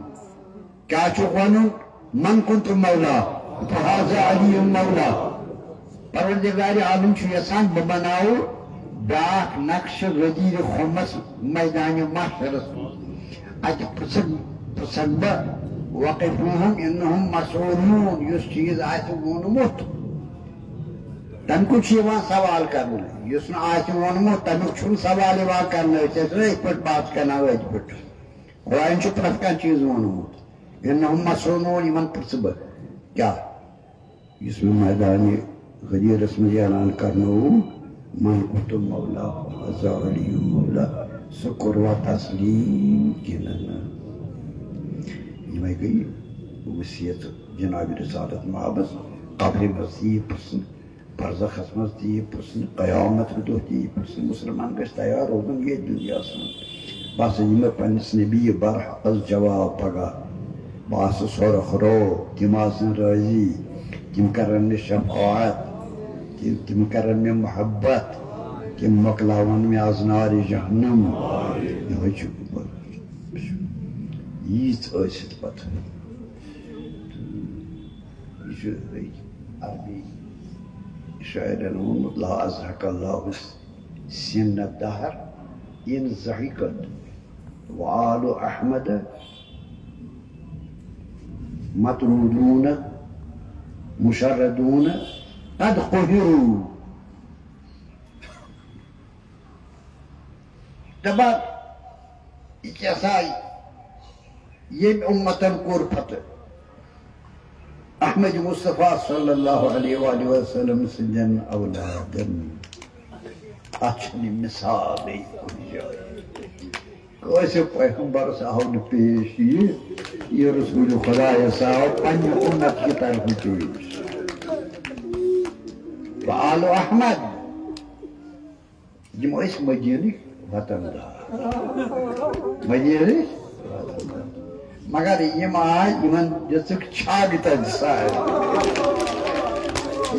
کیٛاہ چھُکھ وَنُن؟ "من کنت مولا، فہذا علی مولا"۔ پروردگار عالم چھُ یژھان بہٕ بناوٕ بیٛاکھ نقشہٕ غدیٖرِ خُمس میدانِ محشرس منٛز۔ اَتہِ پرٛژھکھ، پرٛژھکھ بہٕ، "وقفوہم انہم مسئولون"، یُس چیٖز آسہِ ووٚنمُت، تَمہِ کُے چھُ یِوان سوال کرنہٕ۔ یُس نہٕ آسہِ ووٚنمُت، تَمیُک چھُنہٕ سوال یِوان کرنہٕ۔ أسۍ ٲسۍ نہٕ یِتھ پٲٹھۍ بحث کران أتھۍ پٮ۪ٹھ۔ خۄدایَن چھُ پرٛٮ۪تھ کانٛہہ چیٖز ووٚنمُت۔ انہم مسئولون، یِمن پرٛژھٕ بہٕ، کیٛاہ؟ یُس مےٚ میدانِ غدیٖرس منٛز اعلان کرنوو، "من کنت مولا، فہذا علی مولا"، سُہ کوٚروا تسلیٖم کِنہٕ نہٕ؟ یِمے گٔے وصیت جناب رسالت مآبس۔ قبرِ منٛز تہِ یی پرٛژھنہٕ، برزخس منٛز تہِ یی پرٛژھنہٕ، قیامت کہِ دۄہ تہِ یی پرٛژھنہٕ۔ مُسلمان گژھِ تیار روزُن ییٚتھۍ دُنیاہس منٛز۔ بہٕ ہسا یِمہٕ پننِس نبی برحقس جواب پگاہ۔ بہٕ آسہٕ سۄرخ رو، تِم آسن رٲضی، تِم کرن مےٚ شفاعت، تِم، تِم کرن مےٚ محبت، تِم مۄکلاون مےٚ از نارِ جہنم۔ یِہوٚے چھُ ییٖژ ٲسِتھ پتہٕ۔ یہِ چھُ عربی شاعرن ووٚنمُت، "لا ازهق الله سن الدهر ان زهقت، وآل احمد مطرودون مشردون قد قهروا"۔ دپان، یہِ کیٛاہ سا، ییٚمۍ اُمتن کوٚر پتہٕ احمد مصطفیٰ صلی اللہ علیہ وآلہ وسلم سٕنٛدٮ۪ن اولادن، اتھ چھُنہٕ مثالٕے کُنہِ جایہِ۔ کٲنٛسہِ پیغمبرس آو نہٕ پیش یہِ، یہِ رسول خدایس آو پننہِ اُمت کہِ طرفہٕ پیش۔ وآل احمد، یِم ٲسۍ مدیٖنٕکۍ وطن دار۔ مدیٖنٕکۍ وطن دار۔ مگر یِم آے، یِمن دِژٕکھ چھاگہٕ تَتہِ سارے۔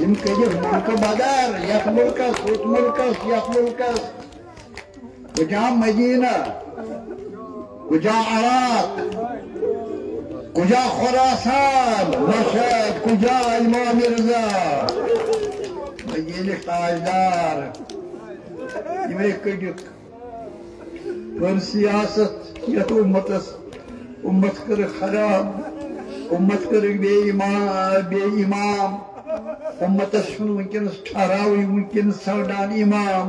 یِم کٔرِکھ مُلکہٕ بدر، یَتھ مُلکَس، ہُتھ مُلکَس، یَتھ مُلکَس۔ کجا مدینہ، کجا عراق، کجا خراسان، مشہد، کجا امام رضا، مدینہ تاجدار۔ یِمے کٔڑِکھ۔ کٔر سیاست یتھ امتس، امت کٔرٕکھ خراب، امت کٔرٕکھ بے ایمان، بے امام۔ امتس چھُنہٕ وٕنکیٚنس ٹھہراوٕے، وٕنکیٚنس ژھانڈان امام۔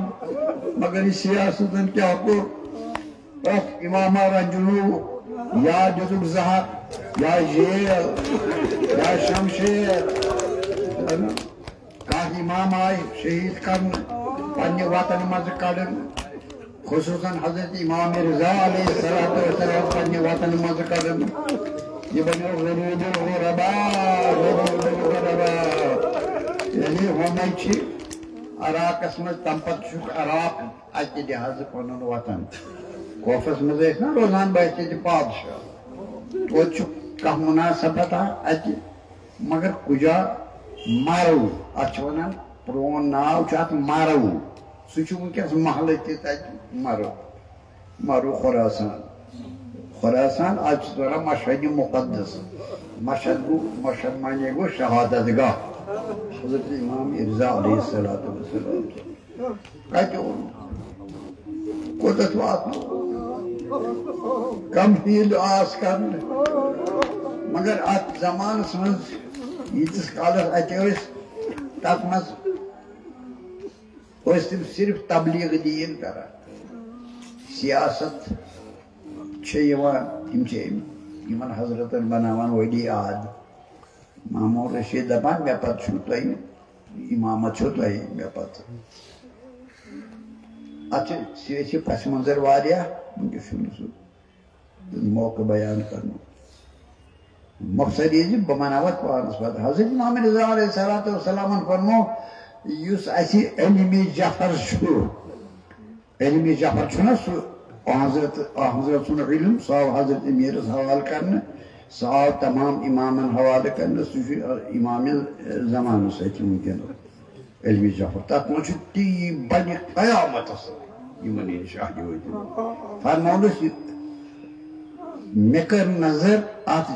مگر یہِ سیاستن کیٛاہ کوٚر؟ پرٛٮ۪تھ امامہ رنجنو، یا دِتُکھ زہر، یا جیل، یا شمشیر۔ کانٛہہ امام آے شہید کرنہٕ، پننہِ وطن منٛز کڑن، خصوصاً حضرت امام رضا علیہ الصلوۃ والسلام پننہِ وطن منٛز کڑن۔ یہِ بنیو غریب الغربا، غریب الغربا۔ یعنی ہُمے چھِ عراقس منٛز، تمہِ پتہٕ چھُکھ عراق اکہِ لحاظہٕ پنُن وطن۔ کوفس منٛز ٲسۍ نا روزان بہٕ تہِ پادشاہ۔ توتہِ چھُ کانٛہہ مناسبت اتہِ۔ مگر کجا مرو، اتھ چھِ ونان، پرون ناو چھُ اتھ مرو۔ سُہ چھُ وٕنکیٚس محلہٕ تہِ تتہِ مرو۔ مرو خراسان۔ خراسان، از چھِ ونان مشہد مقدس۔ مشہد گوٚو، مشہد معنی گوٚو شہادت گاہ حضرت امام رضا علیہ الصلوۃ والسلام۔ کتہِ اوٚن؟ کوٚتتھ واتنوو؟ کم ہیٖل آس کرنہٕ؟ مگر اتھ زمانس منٛز ییٖتِس کالس اتہِ ٲسۍ، تتھ منٛز ٲسۍ تِم صرف تبلیغ دین کران۔ سیاست چھِ یِوان، تِم چھِ یِمن حضرتن بناوان ولی عہد۔ مامون رشید دپان، مےٚ پتہٕ چھُو تۄہہِ، امامت چھُو تۄہہِ مےٚ پتہٕ۔ اتھ چھِ سیٲسی پس منظر واریاہ، وٕنکیٚس چھُنہٕ سُہ موقعہٕ بیان کرنُک۔ مقصد یہِ زِ بہٕ بناوتھ پانس پتہٕ۔ حضرت امام رضا علیہ الصلوۃ والسلامن فرمو، یُس اسہِ علمِ جعفر چھُ، علمِ جعفر چھُنہ سُہ حضرت، حضرت سُنٛد علم، سُہ آو حضرت امیرس حوالہٕ کرنہٕ، سُہ آو تمام امامن حوالہٕ کرنہٕ، سُہ چھُ امام زمانس سۭتۍ وٕنکیٚنس۔ علمِ جعفر، تتھ منٛز چھُ تی بنہِ قیامتس یِمن نِش اہلِ وٲتمٕتۍ۔ فرمونس یہِ، مےٚ کٔر نظر اتھ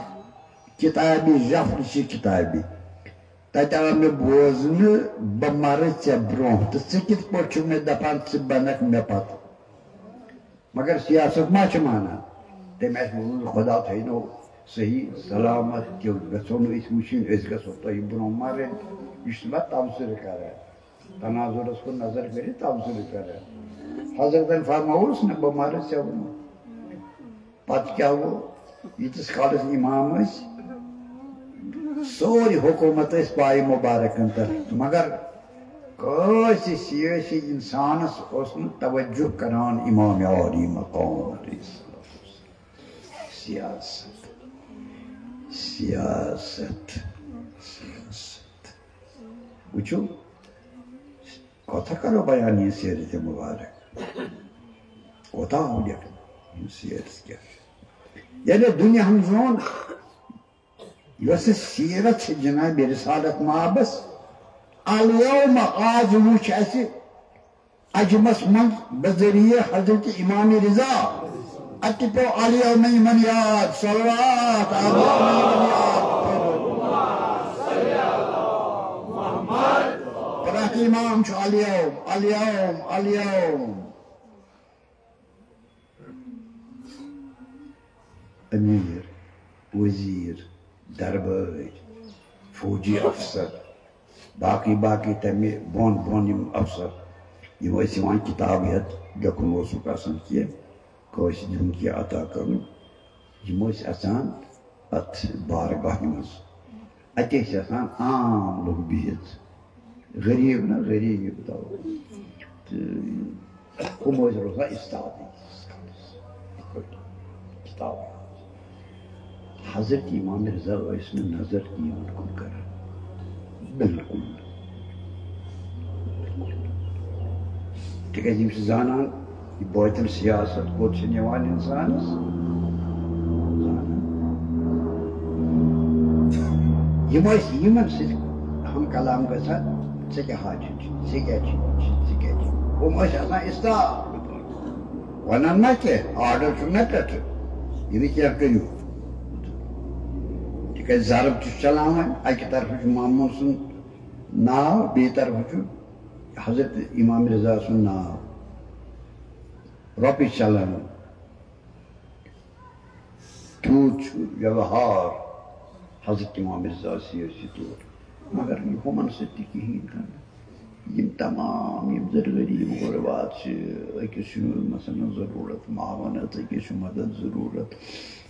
کتابِ، جعفر چہِ کتابہِ، تتہِ آو مےٚ بوزنہٕ، بہٕ مرٕ ژےٚ برونٛہہ، تہٕ ژٕ کِتھ پٲٹھۍ چھُکھ مےٚ دپان، ژٕ بنکھ مےٚ پتہٕ؟ مگر سیاست ما چھِ مانان؟ تٔمۍ آسہِ ووٚنمُت، خدا تھٲینو صحیح سلامت، تہِ گژھو نہٕ أسۍ وٕچھِنۍ، أسۍ گژھو تۄہہِ برونٛہہ مرٕنۍ۔ یہِ چھُ مےٚ تبصرٕ کران، تناظرس کُن نظر کٔرِتھ تبصرٕ کران۔ حضرتن فرمووُس نہٕ، بہٕ مرٕ ژےٚ برونٛہہ۔ پتہٕ کیٛاہ گوٚو؟ ییٖتِس کالس امام ٲسۍ، سورُے حکومت ٲسۍ پایہِ مبارکن تل، مگر کٲنٛسہِ سیٲسی انسانس اوس نہٕ توجہ کران امام عالی مقام علیہ السلام۔ سیاست، سیاست، سیاست۔ وٕچھِو، کوتاہ کرو بیان یہِ سیرت مبارک؟ کوتاہ آو لیکھنہٕ یہِ سیرت کیٛاہ چھِ؟ ییٚلہِ دُنیاہن زون، یۄس یہِ سیرت چھِ جناب رسالت مابس، الیوم، آز وٕچھ اَسہِ عجمس منٛز بذریعہ حضرت امام رضا، اتہِ پیوٚو الیوم یِمن یاد، صلوات، الیوم یِمن یاد۔ پرٛٮ۪تھ امام چھُ الیوم، الیوم، الیوم۔ امیر، وزیر، دربٲرۍ، فوجی افسر، باقٕے باقٕے تمہِ بۄن بۄن یِم افسر، یِم ٲسۍ یِوان کِتاب ہٮ۪تھ، لیکھُن اوسُکھ آسان کینٛہہ، کٲنٛسہِ دیُن کینٛہہ عطا کرُن، یِم ٲسۍ اژان اتھ بارگاہہِ منٛز۔ اَتہِ ٲسۍ آسان عام لُکھ بِہِتھ، غریٖب نہ غریٖب، تَوَے۔ تہٕ ہُم ٲسۍ روزان استادٕے، یِتھ پٲٹھۍ کِتاب۔ حضرت امام رضا ٲسۍ نہٕ نظر یِمن کُن کران، بالکل۔ تِکیٛازِ یِم چھِ زانان، یہِ باطل سیاست کوٚت چھِ نِوان اِنسانَس۔ یِم ٲسۍ یِمن سۭتۍ ہم کلام گژھان، ژےٚ کیٛاہ حاجت چھُ، ژےٚ کیٛاہ چھُ، ژےٚ کیٛاہ چھُ؟ ہُم ٲسۍ آسان استاد پٲٹھۍ۔ وَنان ما کینٛہہ، آرڈر چھُ مےٚ پٮ۪ٹھ، یہِ نہٕ کینٛہہ کٔرِو۔ تِکیٛازِ ضرب تہِ چھُ چلاوان، اَکہِ طرفہٕ چھُ مامون سُنٛد ناو، بیٚیہِ طرفہٕ چھُ حضرت امام رضا سُنٛد ناو۔ رۄپیہِ چلان۔ تیوٗت چھُ ویوہار حضرت امام رضا سیٲسی طور۔ مگر یہِ ہُمن سۭتۍ تہِ کِہیٖنۍ تہِ نہٕ۔ یِم تمام یِم زَن غریٖب غُربات چھِ، أکِس چھُ مثلاً ضروٗرت معاونت، أکِس چھُ مدد ضروٗرت،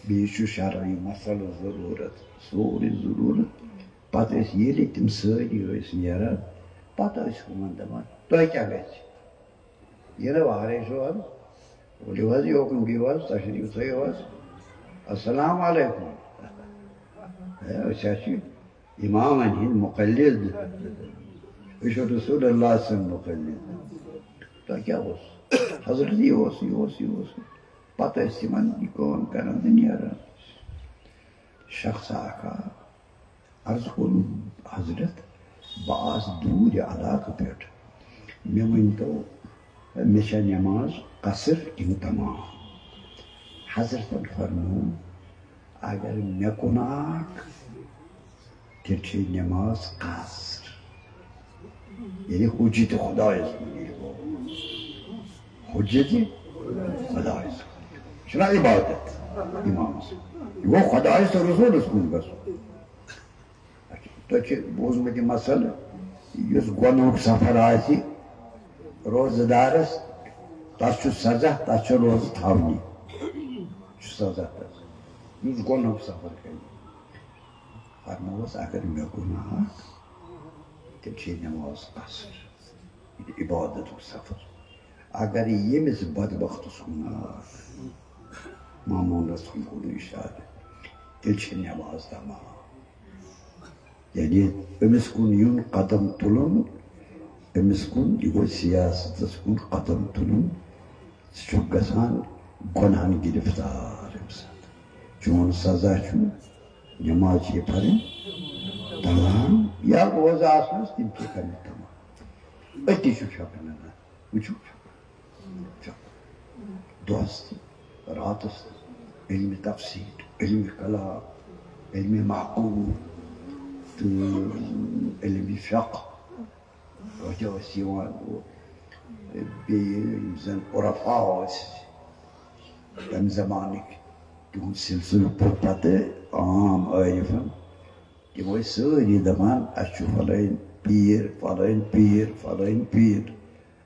بیٚیِس چھُ شرعی مسلہٕ ضروٗرت، سورُے ضروٗرت۔ پتہٕ ٲسۍ ییٚلہِ تِم سٲری ٲسۍ نیران، پتہٕ ٲسۍ ہُمن دپان، "تۄہہِ کیٛاہ گژھِ؟ یہِ نہٕ وارے چھُ حظ، ؤلِو حظ یوکُن بِہِو حظ، تشریٖف تھٲیِو حظ۔ السلام علیکم۔ ہے، أسۍ حظ چھِ امامن ہٕنٛدۍ مُقلد۔ أسۍ چھِ رسول اللہ سٕنٛدۍ مُقلد۔" تۄہہِ کیٛاہ اوس؟ حضرت یہِ اوس، یہِ اوس، یہِ اوس۔ پتہٕ ٲسۍ یِمن یہِ کٲم کران تہٕ نیران۔ شخص اکھ آو، عرض کوٚرُن، "حضرت، بہٕ آس دوٗرِ علاقہٕ پٮ۪ٹھ، مےٚ ؤنۍ تو، مےٚ چھا نٮ۪ماز قصر کِنہٕ تمام؟" حضرتن فرموو، "اگر مےٚ کُن آکھ، تیٚلہِ چھے نٮ۪ماز قصر۔" یعنی حجت خدایس کُن یی۔ حجت خدایس کُن۔ چھُنہ عبادت امامس؟ یہِ گوٚو خدایس تہٕ رسولس کُن گژھُن۔ اچھا، تۄہہِ چھُ بوٗزمُت یہِ مسلہٕ، یُس گۄنہُک سفر آسہِ روزٕ دارس، تس چھُ سزا، تس چھُ روزٕ تھاونی۔ چھُ سزا تس، یُس گۄنہُک سفر کرِ۔ فرمووس، اگر مےٚ گۄناہ آکھ، تیٚلہِ چھے نٮ۪ماز قصر، یہِ عبادتُک سفر۔ اگر ییٚمِس بدبختس گۄناہ آکھ، مامون رسول کوٚر ارشاد، تیٚلہِ چھے نٮ۪ماز تمام۔ یعنی أمِس کُن یُن، قدم تُلُن، أمِس کُن، یہِ گوٚو سیاستس کُن قدم تُلُن۔ ژٕ چھُکھ گژھان گۄنہن گرفتار اَمہِ ساتہٕ۔ چون سزا چھُ نٮ۪ماز چھے پرٕنۍ تمام، یا روزٕ آسنس تِم چھِ کرٕنۍ تمام۔ أتی چھُ چھۄکھ انان، وٕچھِو چھۄکھ۔ چھۄکھ۔ دۄہس تہِ، راتس تہِ، علمِ تفسیر، علمِ کلام، علمِ معقول تہٕ علمِ فقہ۔ توتہِ ٲسۍ یِوان، بیٚیہِ یِم زَن عرفا ٲسۍ تَمہِ زمانٕکۍ، تِہُنٛد سلسلہٕ پوٚر پتہٕ عام عٲرِفَن۔ تِم ٲسۍ سٲری دَپان، "اَسہِ چھُ فلٲنۍ پیٖر، فلٲنۍ پیٖر، فلٲنۍ پیٖر۔"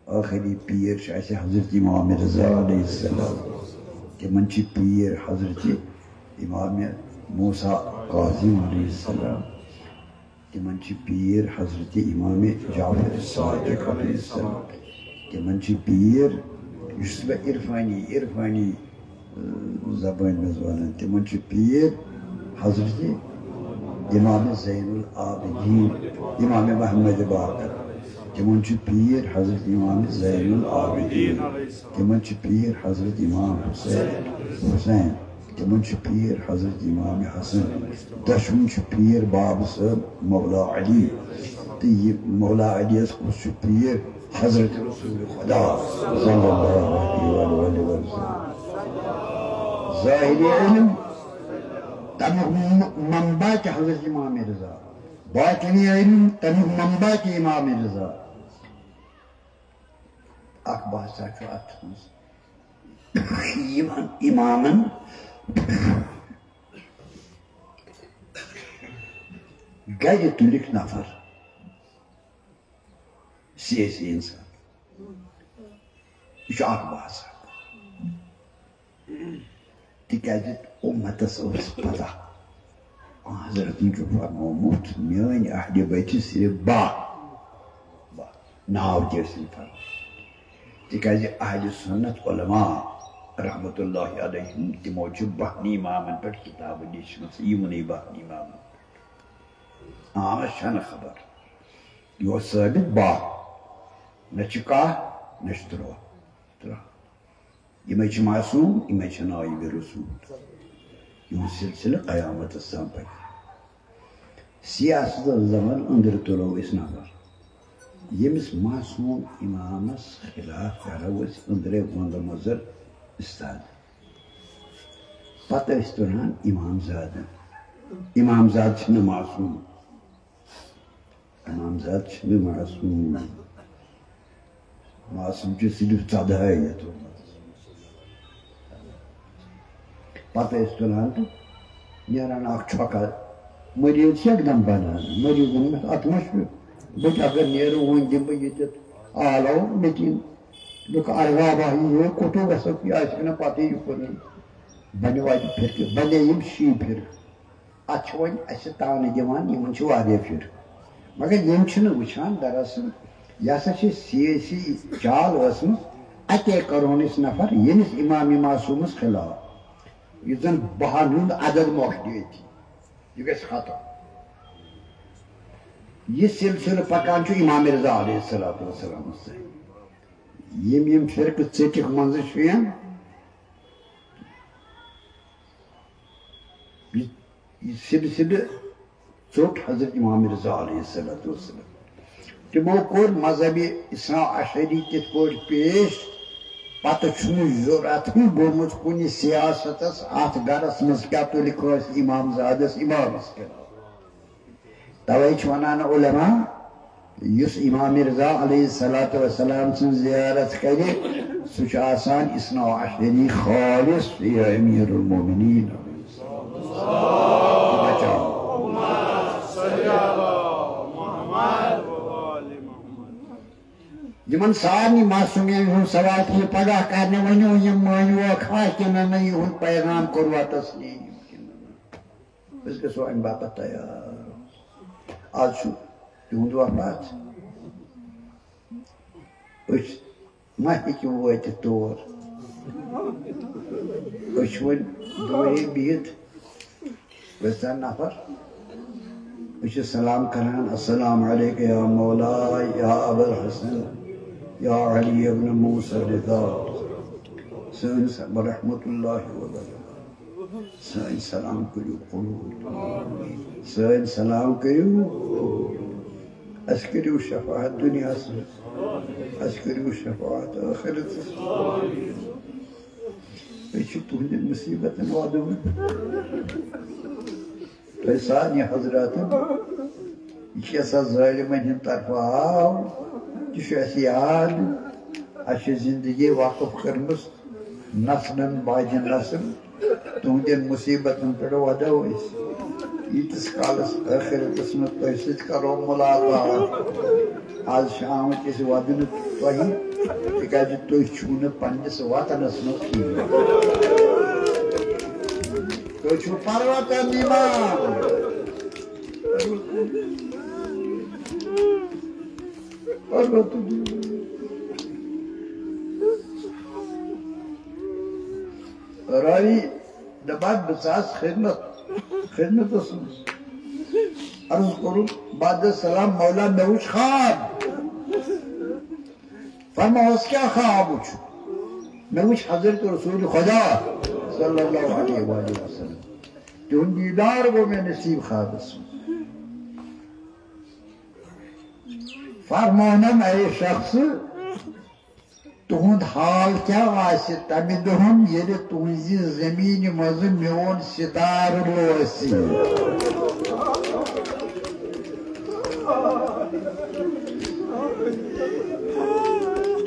ٲخری پیٖر چھِ اَسہِ حضرت امام رضا علیہ السلام۔ تِمَن چھِ پیٖر حضرت امام موسیٰ کاظم علیہ السلام۔ تِمن چھِ پیٖر حضرت امام جعفر صادق علیہ السلام۔ تِمن چھِ پیٖر، یُس مےٚ عرفانی، عرفانی، اۭں، زبٲنۍ منٛز ونان، تِمن چھِ پیٖر حضرت امام زین العابدین، امام محمد باقر۔ تِمن چھِ پیٖر حضرت امام زین العابدین۔ تِمن چھِ پیٖر حضرت امام حسین، حسین۔ تِمن چھِ پیٖر حضرت امام حسن۔ دۄشوٕنۍ چھِ پیٖر باب صٲب مولا علی۔ تہٕ یہِ مولا علی یَس کُس چھُ پیٖر؟ حضرت رسول خدا صلی اللہ علیہ وآلہ وسلم۔ ظاہری علم، تَمیُک م-، منبع تہِ حضرت امام رضا۔ باطنی علم، تَمیُک منبع تہِ امام رضا۔ اکھ باسا چھُ اتھ منٛز یِمن امامن گرِ تُلِکھ نفر، سیٲسی انسان۔ یہِ چھُ اکھ باسا۔ تِکیٛازِ اُمتس ٲس پتہ، حضرتن چھُ فرمومُت، "میٲنۍ اہلِ بیت چھِ صرف باہ۔" باہ۔ ناو تہِ ٲسۍ نہٕ فرمومُت۔ تِکیٛازِ اہلِ سُنت علماء رحمتہ اللہ علیہم، تِمو چھُ بہنی امامن پٮ۪ٹھ کِتابہٕ لیچھمٕژ، یِمنٕے بہنی امامن پٮ۪ٹھ۔ عامس چھنہٕ خبر۔ یہِ اوس ثٲبت باہ۔ نہ چھِ کاہ، نہ چھِ تُرٛواہ۔ تُرٛواہ۔ یِمے چھِ معصوم، یِمے چھِ نایب رسول۔ یِہُنٛد سلسلہٕ قیامتس تام پکہِ۔ سیاستس دپان أنٛدرٕ تُلو أسۍ نفر۔ ییٚمِس معصوم امامس خلاف کرو أسۍ أنٛدرے وۄندٕ مۄزر استاد۔ پتہٕ ٲسۍ تُلان امام زادن۔ امام زاد چھِنہٕ معصوم۔ امام زاد چھِنہٕ معصوم۔ معصوم چھُ صرف ژۄدہے یوت۔ پتہٕ ٲسۍ تُلان تہٕ نیران اکھ چھۄکا۔ مریض چھِ یکدم بنان۔ مریضن ووٚنمس، اتھ ما چھُ؟ بہٕ تہِ اگر نیرٕ، وۄنۍ دِمہٕ بہٕ ییٚتٮ۪تھ آلو، لیکن لُکھ ارغابہ یہِ یہِ کوٚت گژھو، یہِ آسہِ نہٕ پتہٕ یہِ کُنُے۔ بنہِ واتہِ فرقہٕ، بنے یِم شیٖ فرقہٕ۔ اتھ چھِ وۄنۍ اسہِ تانہٕ دِوان، یِمن چھِ واریاہ پھِرِ۔ مگر یِم چھِنہٕ وٕچھان، دراصل یہِ ہسا چھِ سیٲسی چال ٲسمٕژ، اتے کرہون أسۍ نفر ییٚمِس امام معصومس خلاف، یُس زن بہن ہُنٛد عدد مۄکلہِ ییٚتہِ، یہِ گژھِ ختم۔ یہِ سلسلہٕ پکان چھُ امام رضا علیہ الصلوۃ والسلامس سۭتۍ۔ یِم یِم فرقہٕ ژٔٹِکھ منٛزٕ چھِ یِم، یہِ، یہِ سلسلہٕ ژوٚٹ حضرت امام رضا علیہ الصلوۃ والسلام۔ تِمو کوٚر مذہبِ اثنا عشری تِتھ پٲٹھۍ پیش، پتہٕ چھُنہٕ ضروٗرتھٕے گوٚمُت کُنہِ سیاستس اتھ گرس منٛز کیٛاہ تُلہِ کٲنٛسہِ امام زادس امامس خلاف۔ توے چھِ ونان علماء، یُس امام رضا علیہ الصلوۃ والسلام سٕنٛز زیارت کرِ، سُہ چھُ آسان اثنا عشری خالص یا امیر المومنین۔ بچاو۔ یِمن سارنٕے معصومین ہُنٛد سوال چھُ پگاہ کرنہٕ، ؤنِو یِم مٲنِوا کھا کِنہٕ نہ، یِہُنٛد پیغام کوٚروا تسلیٖم کِنہٕ نہ؟ أسۍ گژھو اَمہِ باپتھ تیار۔ آز چھُ تِہُنٛد وفات۔ أسۍ ما ہیٚکِو وٲتِتھ تور؟ أسۍ چھِ وۄنۍ دوٗرے بِہِتھ، أسۍ زن نفر۔ أسۍ چھِ سلام کران، السلام علیک یا مولا یا ابا الحسن یا علی ابن موسیٰ الرضا۔ سٲنۍ س-، ورحمۃ اللہ وبرکاتہ۔ سٲنۍ سلام کٔرِو قبوٗل۔ سٲنۍ سلام کٔرِو قبوٗل۔ اَسہِ کٔرِو شفاعت دُنیاہَس منٛز۔ اَسہِ کٔرِو شفاعت ٲخرتَس منٛز۔ أسۍ چھِ تُہٕنٛدٮ۪ن مُصیٖبتَن وَدُن۔ تۄہہِ سارنٕے حضراتَن، یہِ کینٛژھا ظٲلمَن ہٕنٛدِ طرفہٕ آو، تہِ چھُ اَسہِ یاد۔ اَسہِ چھِ زِندگی وقف کٔرمٕژ نسلن بعدِ نسل۔ تُہنٛدٮ۪ن مُصیٖبتن پٮ۪ٹھ وَدو أسۍ۔ ییٖتِس کالس ٲخرتس منٛز تۄہہِ سۭتۍ کرو مُلاقات۔ آز چھِ آمٕتۍ أسۍ وَدنہٕ تۄہہِ، تِکیٛازِ تُہۍ چھِو نہٕ پننِس وطنس منٛز کِہیٖنۍ۔ تُہۍ چھِو پروتن ایمان۔ پروتن ایمان۔ راوی دپان، بہٕ ژاس خدمت، خدمتس منٛز۔ عرض کوٚرُن بعد السلام، مولا، مےٚ وُچھ خواب۔ فرماوس، کیٛاہ خواب وُچھ؟ مےٚ وُچھ حضرت رسول خدا صلی اللہ علیہ وآلہ وسلم۔ تِہُنٛد دیٖدار گوٚو مےٚ نصیٖب خوابس منٛز۔ فرمونم، اے شخص، تُہُنٛد حال کیٛاہ آسہِ تَمہِ دۄہَن، ییٚلہِ تُہٕنٛزِ زٔمیٖنہِ منٛزٕ میون سِتارٕ لوسہِ؟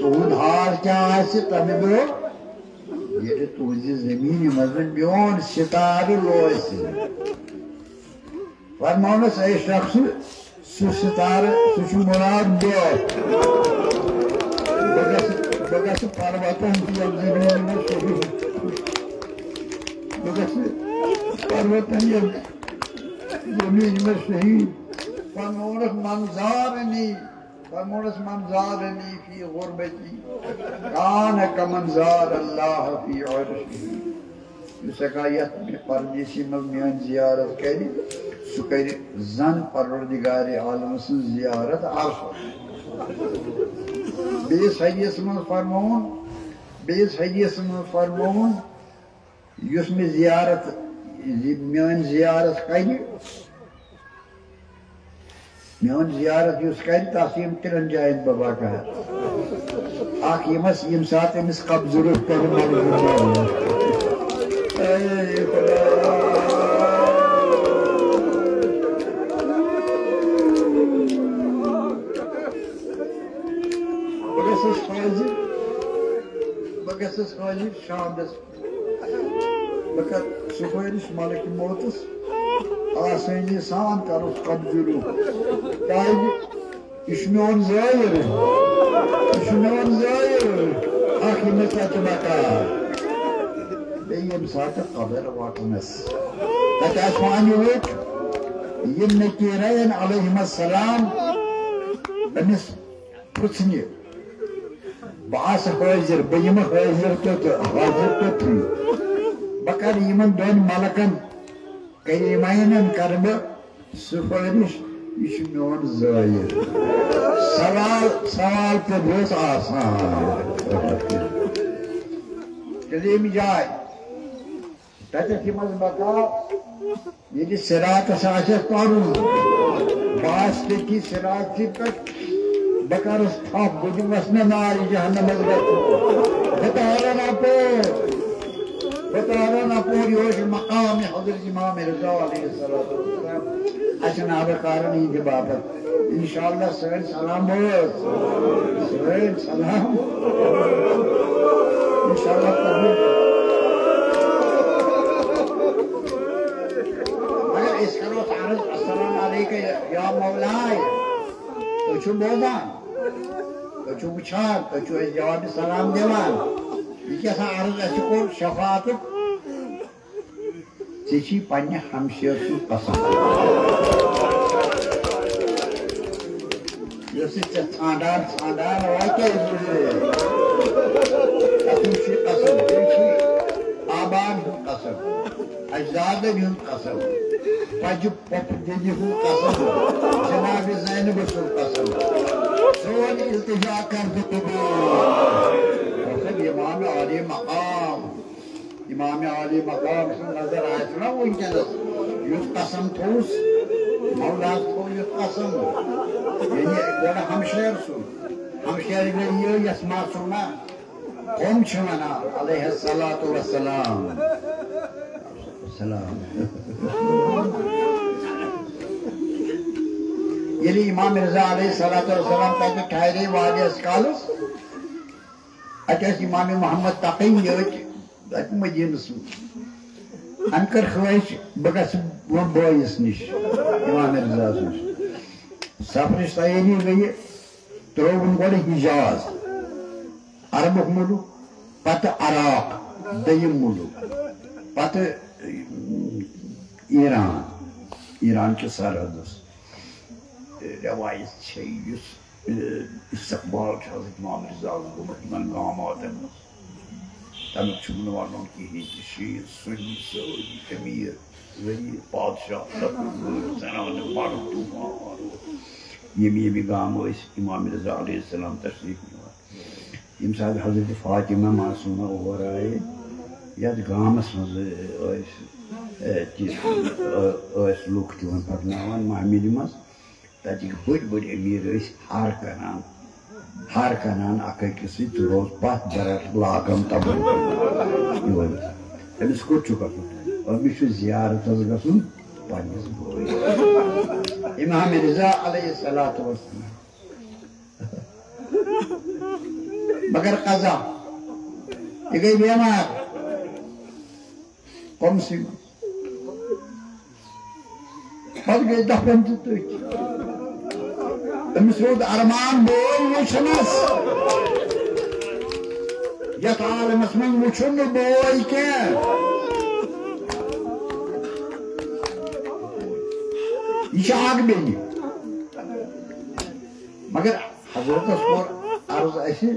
تُہُنٛد حال کیٛاہ آسہِ تَمہِ دۄہ، ییٚلہِ تُہٕنٛزِ زٔمیٖنہِ منٛزٕ میون سِتارٕ لوسہِ؟ فرماونس، اے شخص، سُہ ستارٕ، سُہ چھُ مراد دۄہ۔ بہٕ گژھٕ، بہٕ گژھٕ پروتن تہِ یَتھ زٔمیٖنہِ منٛز شہیٖد۔ بہٕ گژھٕ پروتن یَتھ زٔمیٖنہِ منٛز شہیٖد۔ فرماونس، من زارنی، فرمونس، من زارنی فی غربتی کان کمن زار اللہ فی عرشہ۔ یُس ہیٚکان یتھ پردیسی منٛز میٲنۍ زیارت کرِ، سُہ کرِ زن پروردگار عالم سٕنٛز زیارت عرشس۔ بیٚیِس حدیثس منٛز فرمووُن، بیٚیِس حدیثس منٛز فرمووُن، یُس مےٚ زیارت، یہِ میٲنۍ زیارت کرِ، میون زیارت یُس کرِ، تس یِم ترٛٮ۪ن جاین بابا کرٕ۔ اکھ یِمس، ییٚمہِ ساتہٕ أمِس قبضہٕ روٚٹ کرُن، مگر اے خدا۔ بہٕ گژھس حٲضِر، بہٕ گژھس حٲضِر شامس۔ بہٕ کرٕ سفٲرِش ملک موتس، آسٲنی سان کرُس قبضہٕ روٚٹ۔ کیازِ؟ یہِ چھُ میون زٲیِر، یہِ چھُ میون زٲیِر، اکھ ییٚمِس اتہِ بکار۔ بیٚیہِ ییٚمہِ ساتہٕ قبر وٹنس تتہِ آسہِ وانہِ وُٹھ، یِم نکیرین علیہم السلام أمِس پرژھنہِ، بہٕ آسہٕ حٲضِر، بہٕ یِمہٕ حٲضِر توٚت، حٲضِر توٚتھٕے۔ بہٕ کرٕ یِمن دۄن ملکن کریمینن کرٕ بہٕ سفٲرِش، یہِ چھُ میون زٲیِر۔ سوال، سوال تہِ گوٚژھ آسان۔ تیٚلہِ ییٚمہِ جایہِ تتٮ۪تھ یِم ٲسۍ بکار، ییٚلہِ صراطس آسٮ۪س پرُن، بہٕ آسہٕ تٔتی صراطسٕے پٮ۪ٹھ، بہٕ کرس تھپھ، بہٕ دِمس نہٕ نارِ جہنمس گژھُن۔ بہٕ تارن اپور، بہٕ تارن اپور، یہِ اوس مقام حضرت امام رضا علیہ الصلوۃ والسلام۔ اسہِ چھِ نابکارن ہٕنٛدِ باپتھ۔ انشاءاللہ سٲنۍ سلام بوز۔ سٲنۍ سلام۔ انشاءاللہ قبول۔ مگر أسۍ کرو عرض، السلام علیکم یا مولائے۔ تُہۍ چھِو بوزان؟ تُہۍ چھِو وٕچھان؟ تُہۍ چھِو اَسہِ جواب سلام دِوان؟ یہِ کیٛاہ سا عرض اَسہِ کوٚر شفاعتُک؟ ژےٚ چھی پننہِ ہمشیر سُنٛد قسم۔ یۄس یہِ ژےٚ ژھانٛڈان، ژھانٛڈان واتہِ، تَتھ منٛز چھُ قسم، بیٚیہِ چھُ آبان ہُنٛد قسم، اجدادن ہُنٛد قسم، پجہِ پۄپھٕ بیٚنہِ ہُنٛد قسم، جناب زینب سُنٛد قسم۔ سون التجا کر ژٕ قبول۔ مطلب امام عالی مقام۔ امام عالی مقام سٕنٛز نظر آسہِ نا وٕنکیٚنَس، یُتھ قسم تھوٚوُس، مولاہَس تھوٚو یُتھ قسم، یعنی گۄڈٕ ہمشیر سُنٛد، ہمشیر گٔے یہِ یَس معصومہ قوم چھِ وَنان، علیہ الصلوۃ والسلام۔ سلام۔ ییٚلہِ امام رضا علیہ الصلوۃ والسلام تَتہِ ٹھہرے واریاہَس کالَس، اَتہِ ٲسۍ امام محمد تقی یٲتۍ اَتہِ مدیٖنَس منٛز۔ أمۍ کٔر خٲہِش، بہٕ گژھٕ برٛونٛہہ بٲیِس نِش، امام رضاہَس نِش۔ سفرٕچ تیٲری گٔیہِ، ترٛووُن گۄڈٕ حجاز، عربُک مُلُک، پتہٕ عراق، دوٚیِم مُلُک، پتہٕ ایران، ایران کِس سرحدس۔ رٮ۪وایت چھے یُس، اے، استقبال چھُ حضرت امام رضا گوٚمُت یِمن گاماتن منٛز۔ تَمیُک چھُنہٕ وَنُن کِہیٖنۍ تہِ۔ شیٖر، سُنی، سٲری أمیٖر، غریٖب، بادشاہ، لۄکُٹ، بوٚڑ، زنانہٕ، مَرٕد، طوٗفان، وارٕ۔ ییٚمہِ ییٚمہِ گامہٕ ٲسۍ امام رضا علیہ السلام تشریٖف نِوان۔ ییٚمہِ ساتہٕ حضرت فاطمہ معصومہ اور آیہِ، یَتھ گامَس منٛز ٲسۍ، اے، تہِ، ٲ-، ٲسۍ لُکھ تِمَن پَکناوان محملہِ منٛز، تَتِکۍ بٔڑۍ بٔڑۍ أمیٖر ٲسۍ ہر کران، ہر کران اکھ أکِس سۭتۍ، تہٕ روز پتھ برکھ لاگم تمن یِہوٚے۔ أمِس کوٚت چھُ گژھُن؟ أمِس چھُ زیارتس گژھُن پننِس بٲیِس۔ امام رضا علیہ الصلوۃ والسلام۔ مگر قضا، یہِ گٔے بیمار۔ قۄمسٕے منٛز۔ پتہٕ گٔے دفن تہِ تٔتھۍ۔ أمِس روٗد ارمان بوے وٕچھنس۔ یتھ عالمس منٛز وٕچھُن نہٕ بوے کینٛہہ۔ یہِ چھِ اکھ بیٚنہِ۔ مگر حضرتس کوٚر عرض اسہِ،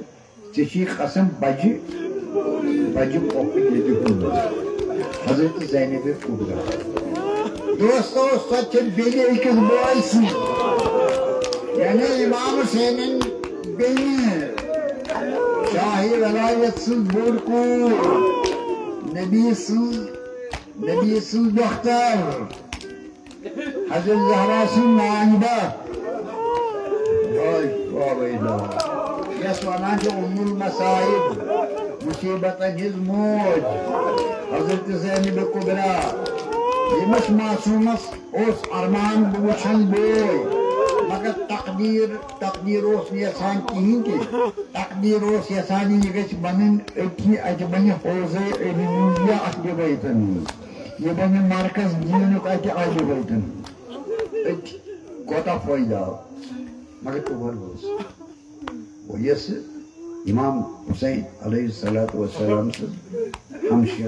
ژےٚ چھی قسم بجہِ، بجہِ پۄپھٕ ییٚتہِ ہُنٛد۔ حضرت زینب کبریٰ۔ دوستو، سۄ چھِ بیٚنہِ أکِس بٲے سٕنٛز، یعنی امام حسینن بیٚنہِ، شاہی ولایت سٕنٛز بٔڑ کوٗر، نبی سٕنٛز، نبی سٕنٛز دۄختر۔ حضرت زہرا سٕنٛز نانۍ بہٕ، یَس وَنان چھِ ام المصائب، مصیبتن ہٕنٛز موج، حضرت زینب کبریٰ، ییٚمِس معصومس اوس ارمان بہٕ وٕچھن بوے، مگر تقدیر، تقدیر اوس نہٕ یژھان کِہیٖنۍ تہِ۔ تقدیر اوس یژھان یہِ گژھِ بنٕنۍ أتھی، اَتہِ بنہِ حوضے علی یا اہل بیتن، یہِ بنہِ مرکز دیٖنُک اَتہِ اہل بیتن۔ أتۍ کوتاہ فٲیدٕ آو، مگر تور اوس۔ وۄنۍ یۄس امام حسین علیہ الصلوۃ والسلام سٕنٛز ہمشیر،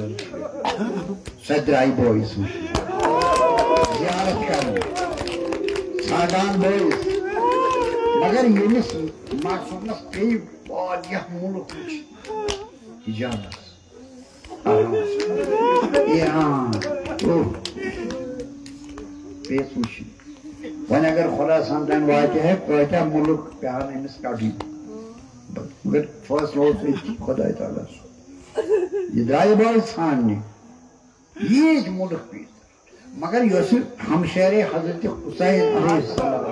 سۄ درٛاے بٲیِس وٕچھنہِ، زیارت کرنہِ، ژھانٛڈان بٲیِس۔ مگر ییٚمِس معصومس پیٚیہِ واریاہ مُلک وٕچھِنۍ حجازس۔ ایران، اوہ، پیٚیَس وٕچھِنۍ۔ وۄنۍ اگر خۄدا سمجھن واتہِ ہے، کۭتیٛاہ مُلک پیٚہن أمِس کڑٕنۍ۔ مگر فٲصلہٕ اوس أتھی خۄداے تعالیٰ سُنٛد۔ یہِ درٛایہِ بٲے ژھانٛڈنہِ۔ ییٖتۍ مُلک پیٚیہِ۔ مگر یۄس یہِ ہمشیرے حضرت حسین علیہ السلام،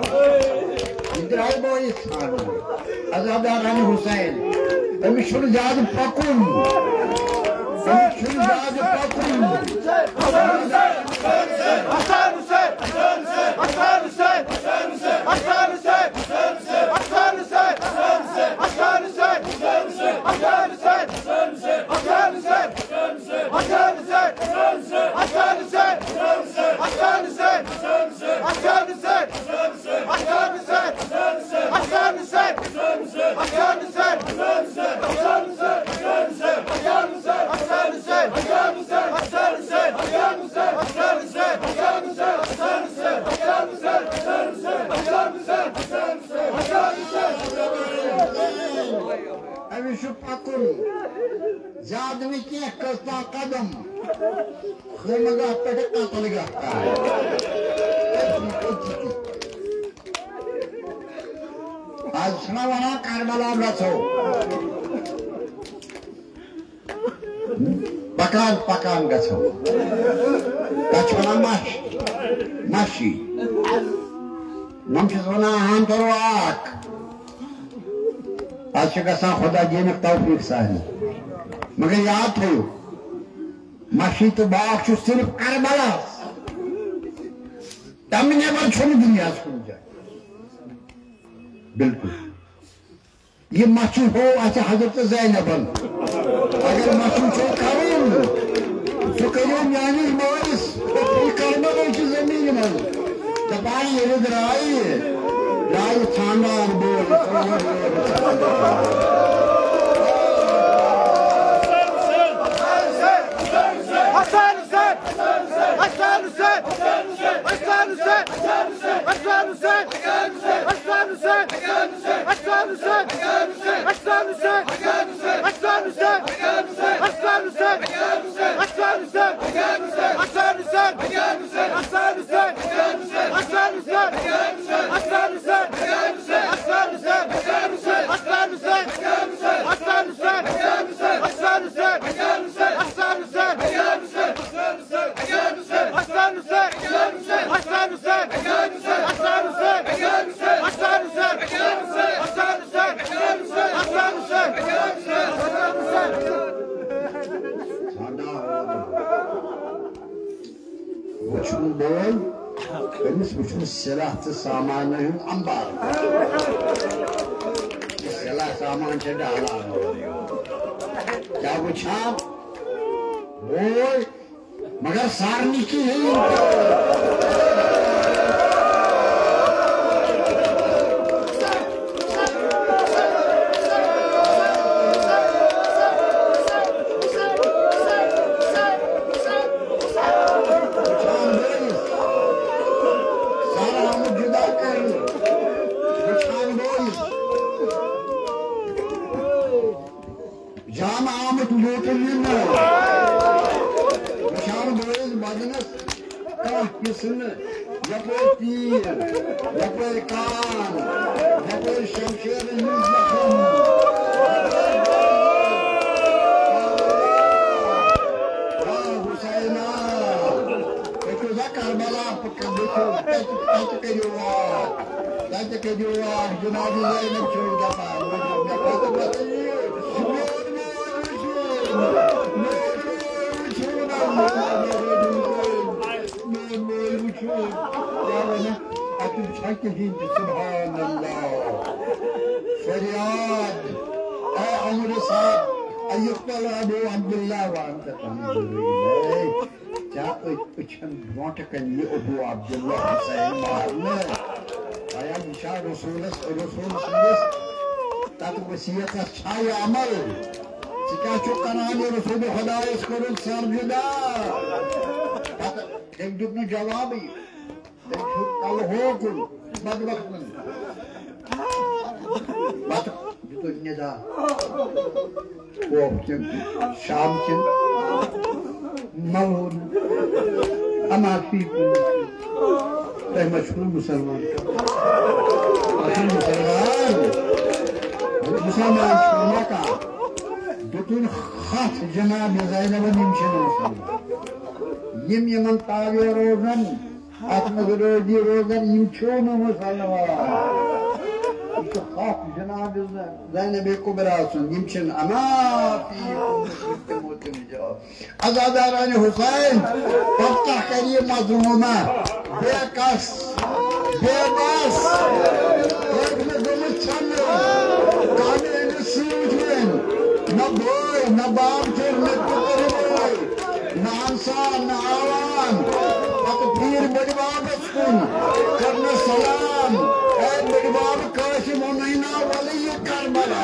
یہِ درٛاے بٲیِس ژھانٛڈنہِ۔ عزاداران حسین، أمِس چھُنہٕ زیادٕ پکُن۔ أمِس چھُنہٕ زیادٕ پکُن۔ أمِس چھُ پَکُن، زیادٕ نہٕ کینٛہہ، کٔژتام قدم۔ خٲمہٕ گاہ پٮ۪ٹھٕ قتل گاہ تام۔ أتھی، أتھی۔ آز چھِنہ وَنان کربلا گژھو۔ پکان پکان گژھو۔ تَتھ چھِ وَنان مَش، مَشی۔ یِم چھِس وَنان اَہَن تورو اَکھ۔ آز چھِ گژھان خۄدا دِنُک توفیٖق سارنٕے۔ مگر یاد تھٲیِو، مَشی تہٕ باغ چھُ صرف کربلاہَس۔ تَمہِ نٮ۪بر چھُنہٕ دُنیاہَس کُنہِ جایہِ۔ بِلکُل۔ یہِ مَشی ہوو اَسہِ حضرت زینبن۔ اگر مَشی چھُو کَرُن، سُہ کٔرِو میٛٲنِس مٲلِس۔ أتھی کربلٕچہِ زٔمیٖنہِ منٛز۔ دَپان ییٚلہِ درٛایہِ، درٛایہِ ژھانٛڈان بوے، ژھانٛڈان بوے، ژھانٛڈان بوے۔ حسن حسین! حسن حسین! وٕچھُن بوے، أمِس وٕچھُن سلاح تہٕ سامانہٕ ہُنٛد انبار۔ یہِ سلاح سامان چھِ ڈالان۔ کیٛاہ وٕچھان؟ بوے، مگر سارنٕے کِہیٖنۍ۔ وٕچھان بٲیِس، سر آمُت جُدا کرنہٕ۔ وٕچھان بٲیِس، جان آمُت لوٗٹنہٕ نہٕ۔ وٕچھان بٲیِس بدنس کانٛہہ حصہٕ نہٕ۔ یپٲرۍ تیٖر، یپٲرۍ کان، یپٲرۍ شمشیرن ہٕنٛدۍ زخم۔ یا حسینا، پٔکِو سا کربلا، پٔکِو، تتہِ، تتہِ کٔرِو وار، تتہِ کٔرِو وار، جناب۔ زینب چھُ دَپان، مےٚ پَتہٕ پَتہٕ یہِ، میون مول وٕچھُن، میون مول وٕچھُن، میون مول وٕچھُن۔ کیٛاہ وَنان؟ اَتہِ چھا کِہیٖنۍ تہِ، سبحان اللہ۔ فریاد، اے عمرو صاحب، ایقتل ابو عبداللہ وانت تنظر الیہ۔ کیٛاہ أتھۍ أچھن برونٛٹھ کَنہِ یہِ ابو عبداللہ حسین مارنہٕ؟ آیا یہِ چھا رسولس، رسول سٕنٛدِس تَتھ وصیتس چھا یہِ عمل؟ ژٕ کیٛاہ چھُکھ کران، یہِ رسول خدایس کوٚرُن سر جدا؟ پتہٕ تٔمۍ دیُت نہٕ جوابٕے۔ تٔمۍ چھُ کلہٕ ہوکُن بدبختن۔ پتہٕ دیُتُن ندا۔ خوف کن، شام کن، مون، اما فیکم۔ تۄہہِ ما چھُو مسلمان؟ تۄہہِ چھُو مسلمان؟ مسلمان چھُو نہ کانٛہہ۔ دیُتُن ہتھ جناب زینبن، یِم چھِنہٕ مسلمان۔ یِم یِمن تابع روزن، اتھ منٛز رٲضی روزن، یِم چھِو نہٕ مسلمان۔ یہِ چھُ حق جناب زینب کبریٰ سُنٛد، یِم چھِنہٕ اما فی تِمو تِم جواب۔ عزاداران حسین، پتہ کریے مظلومہ، بے کس، بے بس، ٲٹھ مےٚ گٔمٕژ ژھٮ۪نہٕ، کامہِ أمِس سۭتۍ وۄنۍ، نہ بٲے، نہ باب چھُ، نہ پِتُر بوے۔ نہ ہمسا، نہ آوان۔ پتہٕ پھیٖر بٔڈِ بابس کُن، کٔرنس سلام، اے بٔڈِ باب قاسم، ووٚنُے نا ولی کربلا۔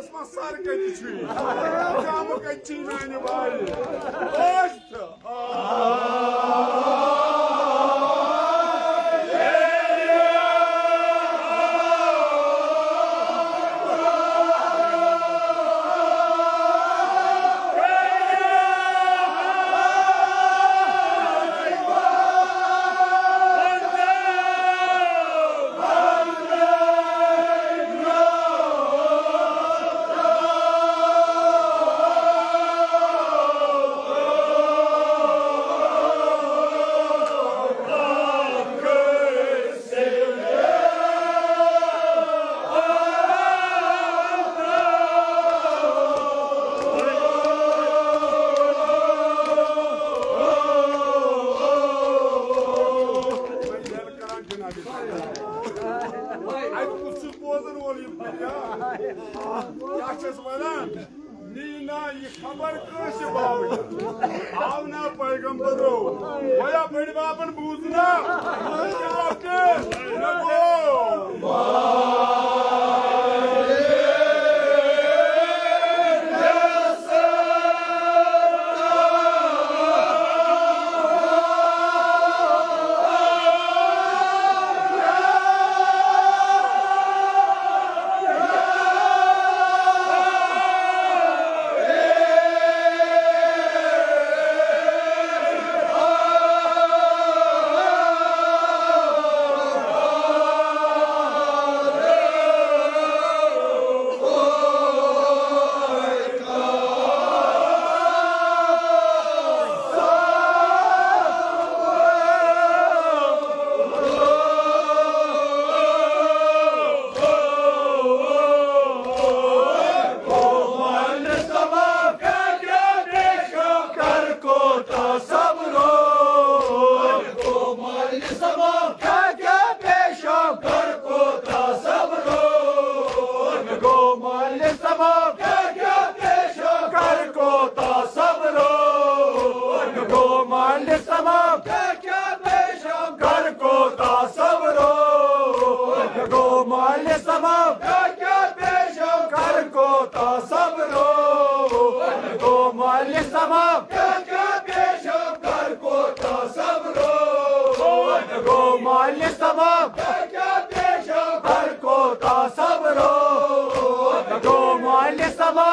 سر کتہِ چھُے؟ ژٕ آمُت کتہِ چھُے میانہِ وارِ؟ ٲسۍ تہٕ اَتہِ کُس چھُ بوزن وول یہِ فریاد؟ کیٛاہ چھَس وَنان؟ نی نا یہِ خبر کٲنٛسہِ باوٕے۔ آو نا پیغمبرو، ویا بٔڑۍ بابن بوٗز نا؟ مےٚ گوٚو۔ کر کوتاہ صبر، گو مالِ سما۔ کر کوتاہ صبر، گو مالِ سما۔ کر کوتاہ صبر، گو مالِ سما۔ کر کوتاہ صبر، گو مالِ سما۔ کر کوتاہ صبر، گو مالِ سما۔ کر کوتاہ صبر، گو مالِ سما۔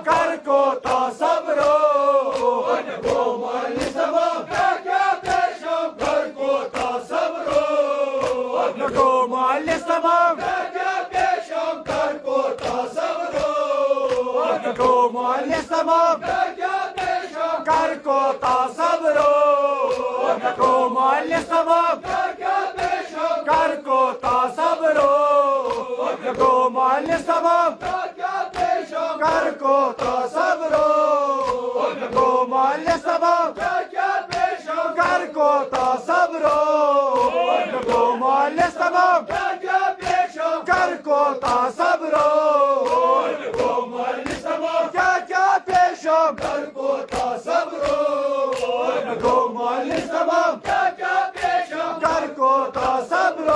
کر کوتاہ صبر، گو مالِ سما۔ کر کوتاہ صبر، گو مالِ سما۔ کر کوتاہ صبر، گو مالِ سما۔ کر کوتاہ صبر، گو مالِ سما۔ کر کوتاہ صبر، گو مالِ سما۔ کر کوتاہ صبر، گو مالِ سما۔ کر کوتاہ صبر، گو مالِ سما۔ کیا کیا پیشم؟ کر کوتاہ صبر، گو مالِ سما۔ کیا کیا پیشم؟ کر کوتاہ صبر،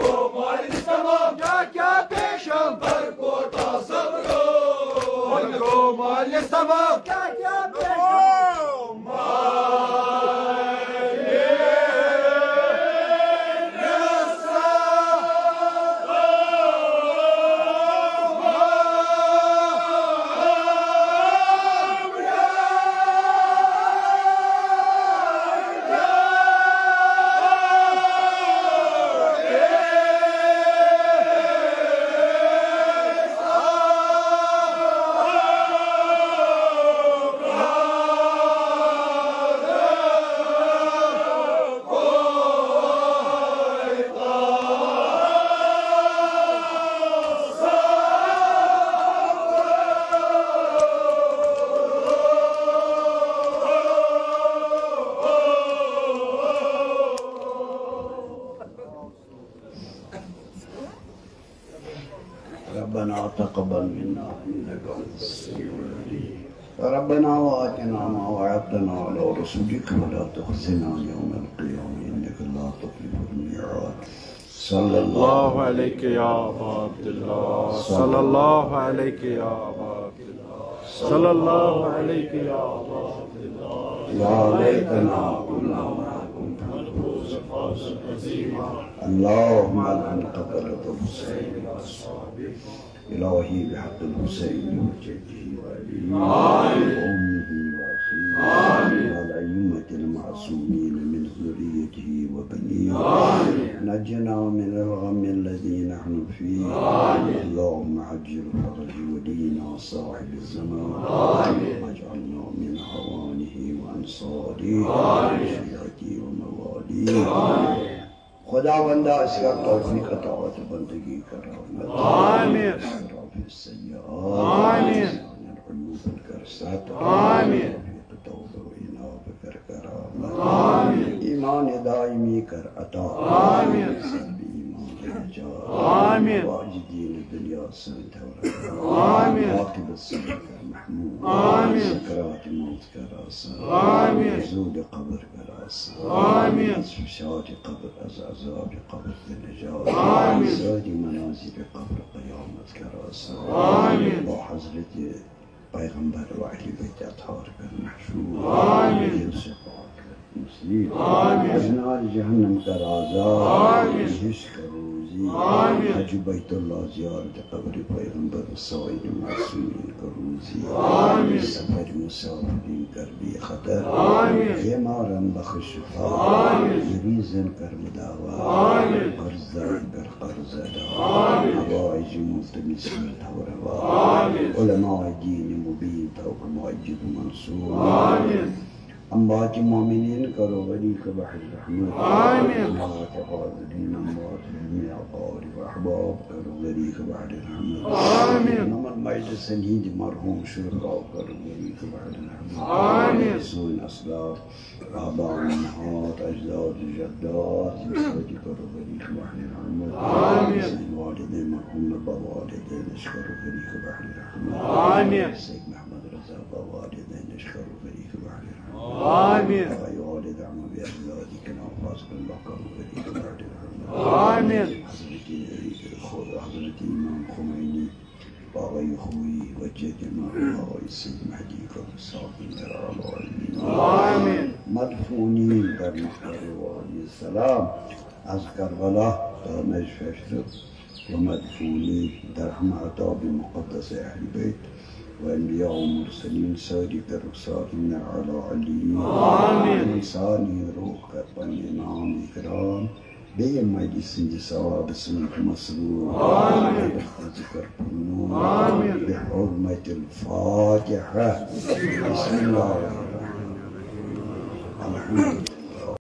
گو مالِ سما۔ کیا کیا پیشم؟ کر کوتاہ صبر، گو مالِ سما۔ کیا کیا پیشم؟ ربنا تقبل منا إنك أنت السميع العليم. ربنا وآتنا ما وعدتنا على رسلك ولا تخزنا يوم القيامة إنك لا تخلف الميعاد. صلى الله عليك يا أبا عبد الله، صلى الله عليك يا أبا عبد الله، صلى الله عليك يا أبا عبد الله. يا ليتنا كنا معكم فنفوز فوزا عظيما. اللهم لعن قتلة الحسين وأصحابه. إلهي بحق الحسين وجده وأبيه وأمه وأخيه والأئمة المعصومين من ذريته وبنيه. نجنا من الغم الذي نحن فيه. اللهم عجل فرج ولينا صاحب الزمان. واجعلنا من أعوانه وأنصاره وشيعته ومواليه. خداوندا، أسۍ کر توفیق عطا تہٕ بندگی کرامت. آمین. اصطراف السیئات. آمین. العیوب کر ستر. آمین. توفیق توبہ و انابہ کر کرامت. آمین. ایمان دائمی کر عطا. آمین. سر بہ ایمان نجات. آمین. واجدین دنیا سنت اور آمین. عاقبت سنت کر محمود. آمین. سکرات موت کر آسان. آمین. زود قبر کر آسان. آمین. از فشار قبر، از عذاب قبر نجات. آمین. ساری مناظر قبر قیامت کر آسان. آمین. با حضرت پیغمبر و اہل بیت اطہار کر محشور. آمین. دل سے پاک کر نصیب. آمین. از نار جہنم کر آزاد. آمین. بہشت کر روزی. آمین. حج بیت اللہ زیارت قبر پیغمبر و سایر معصومین کر روزی. آمین. سفر مسافرین کر بے خطر. آمین. بیماران بخش شفا. آمین. مریضان کر مداوا. آمین. قرضداران کر قرض ادا. آمین. حوائج ملتمسین طور روا. آمین. علماء دین مبین طور مؤید و منصور. آمین. اموات مومنین کر غریق بحر رحمت. آمین. اموات حاضرین، اموات جميع اقارب و احباب کر غریق بحر رحمت. آمین. یِمن مجلسن ہٕنٛدۍ مرحوم شرکا کر غریق بحر رحمت. آمین. سٲنۍ اسلاف، آبا، امہات، اجداد، جدات، یِم سٲری کر غریق بحر رحمت. آمین. سٲنۍ والدین، مرحوم بابا والدینس کر غریق بحر رحمت. آمین. سید محمد رضا بابا والدینس کر غریق بحر رحمت. آمین. آقای والد اعمہ و اجدادی کنار فاضل اللہ کر غریق بحر رحمت. آمین. حضرت، حضرت امام خمینی، آقای خویی و جد ما، آقای سید مهدی کر ساکن در اعلی علین. آمین. مدفونین در مقبر عالی السلام از کربلا تا نجف اشرف و مدفونین در همه اطاب مقدس اهل بیت و انبیاء و مرسلین ساری کر ساکن در اعلی علین. آمین. انسانی روح کر پنج نام اکرام، بیٚیہِ مجلس سٕنٛدِ ثوابہٕ سۭتۍ مسرور۔ آمین۔ ذکر پنُن۔ آمین۔ بحرمة الفاتحة۔ بسم الله الرحمن الرحيم۔ الحمد